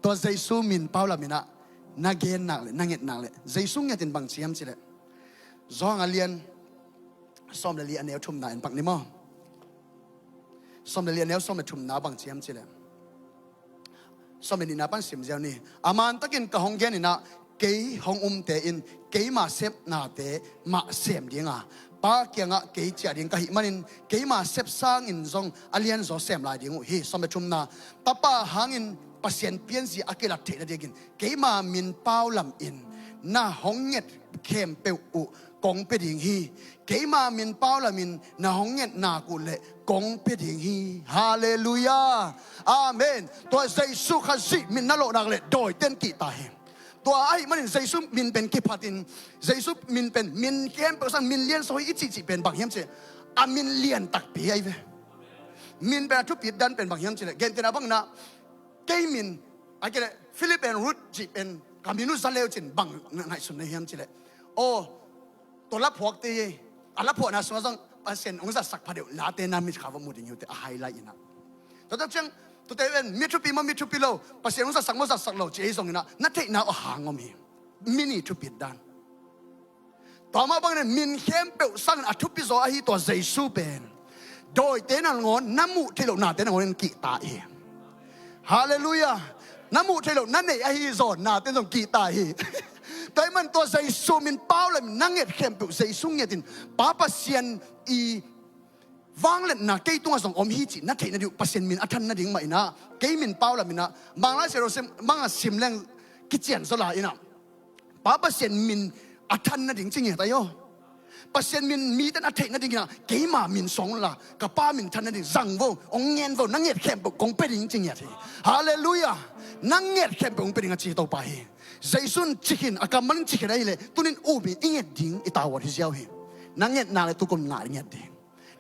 Tua Jesu min paulamin ah na gen nak leh, na nget nak leh, Jesu ngetin bang ci hiam cih leh, Johan a lian sawm le li a neu thumna en pak ni maw. Sawm le li a neu sawm le thumna bang ci hiam cih leh, sawm le nihna pan sim ziau ni. A mantakin ka hong gen in ah, kei hong umte in keima sepnate mah sem ding a, Pa kiangah kei ciah ding ka hih manin, keima sep sangin zong a lianzaw sem lai ding uh hi. Sawm le thumna, Tapa hangin Pasian pianzia a kilat theih nadingin keima min paulamin na hong nget khempeuh uh kong pia ding hi. Keima min paulamin na hong nget nak uh leh kong pia ding hi. Halleluiah. Amen. Tua Jesu Khazih min na lawh nak leh dawite in kihta hi. Tua ahih manin Jesu min pen kiphatin, Jesu min pen min khempeuh sang min lianzaw hi i cihcih pen bang hiam cih leh, a min lian takpi ahi ve. Min pen a thupit dan pen bang hiam cih leh, gentehna bangin ah, kei min, a kei leh Philip and Ruth cih pen ka min uh za leu cin bang ngaihsun na hiam cih leh, aw, tua laphuakte hi. A laphuakna sungah zong Pasian hong zatsak phadeuh late na mitkha va mu ding hi uh teh, a highlight in ah. Tua tak ciang, tuate pen mi thupi maw, mi thupi lo, Pasian hong zatsak maw, zatsak lo cih ahi zongin ah, na theihna uh a hang om hi. Min i thupit dan. Tua mah bangin min khempeuh sangin a thupi zaw ahi tua Jesu pen, dawite nangawn, na muh theih loh nate nangawn in kihta hi. Halleluiah. Na muh theih loh, na neih ahi zaw nate zong kihta hi. Tua ahih man tua Jesu min paulamin na nget khempeuh Jesu ngetin, Pa Pasian i Vangliatna kei tungah zong om hi cih na theih nading uh, Pasian min a than nading mah inah, kei min pau lam inah, Manglai Siarosim manga sim leng kician zaw lai inah, Pa Pasian min a than nading ci ngiat ahi aw. Pasian min mite in a theih nading inah, keima min suang unla ka Pa min than nading zang vo, hong ngen vo, na nget khempeuh kong pia ding ci ngiat hi. Halleluiah. Na nget khempeuh kong pia ding a ci Topa hi. Jesu in ci khin, a kammal in ci khin ahileh, tunin um in i nget ding i tavuan hi ziau hi. Na ngetna le tukum ngai nget ding.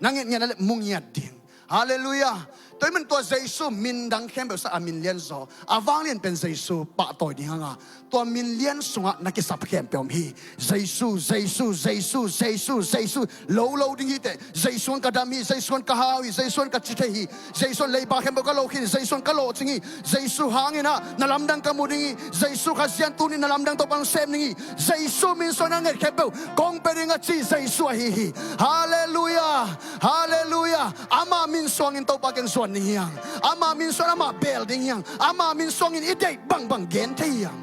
Na nget ngiat le mu ngiat ding. Halleluiah. Tua ahih manin tua Jesu min dang khempeuh sangin a min lianzaw, a vanglian pen Jesu pahtawi ding hanga, tua min lian sungah na kisap khempeuh om hi. Jesu, Jesu, Jesu, Jesu, Jesu. Lo lo ding hi teh. Jesu in ka dam hi, Jesu in ka hau hi, Jesu in ka ci thei hi, Jesu in leiba khempeuh ka lo khin, Jesu in ka lawhcing hi, Jesu hangin ah na lamdang ka mu ding hi, Jesu Kha Siangtho in na lamdang tawh pan sem ding hi. Jesu min suang na nget khempeuh kong pia ding a ci Jesu ahi hi. Halleluiah. Halleluiah. Ama min suangin Topa kiang zuan ding hi hang. Ama min suangin amah bel ding hi hang. Ama min suangin i deih bangbang gen thei hi hang.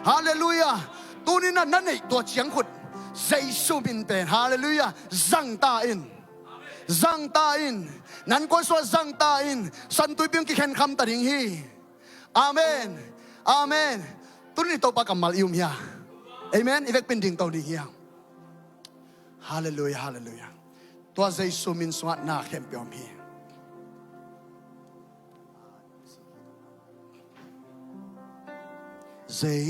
Halleluiah. Tuni-in ah na neih tua ciangkhut Jesu min pen, halleluiah, zang ta in. Zang ta in. Nan kuan sua zang ta in. San Tuipi hong kikhen kham ta ding hi. Amen. Amen. Tuni-in Topa kammal i um hia? Amen. I vekpi-in dingto ding hia? Halleluiah, halleluiah. Tua Jesu min sungah na khempeuh om hi. Jesu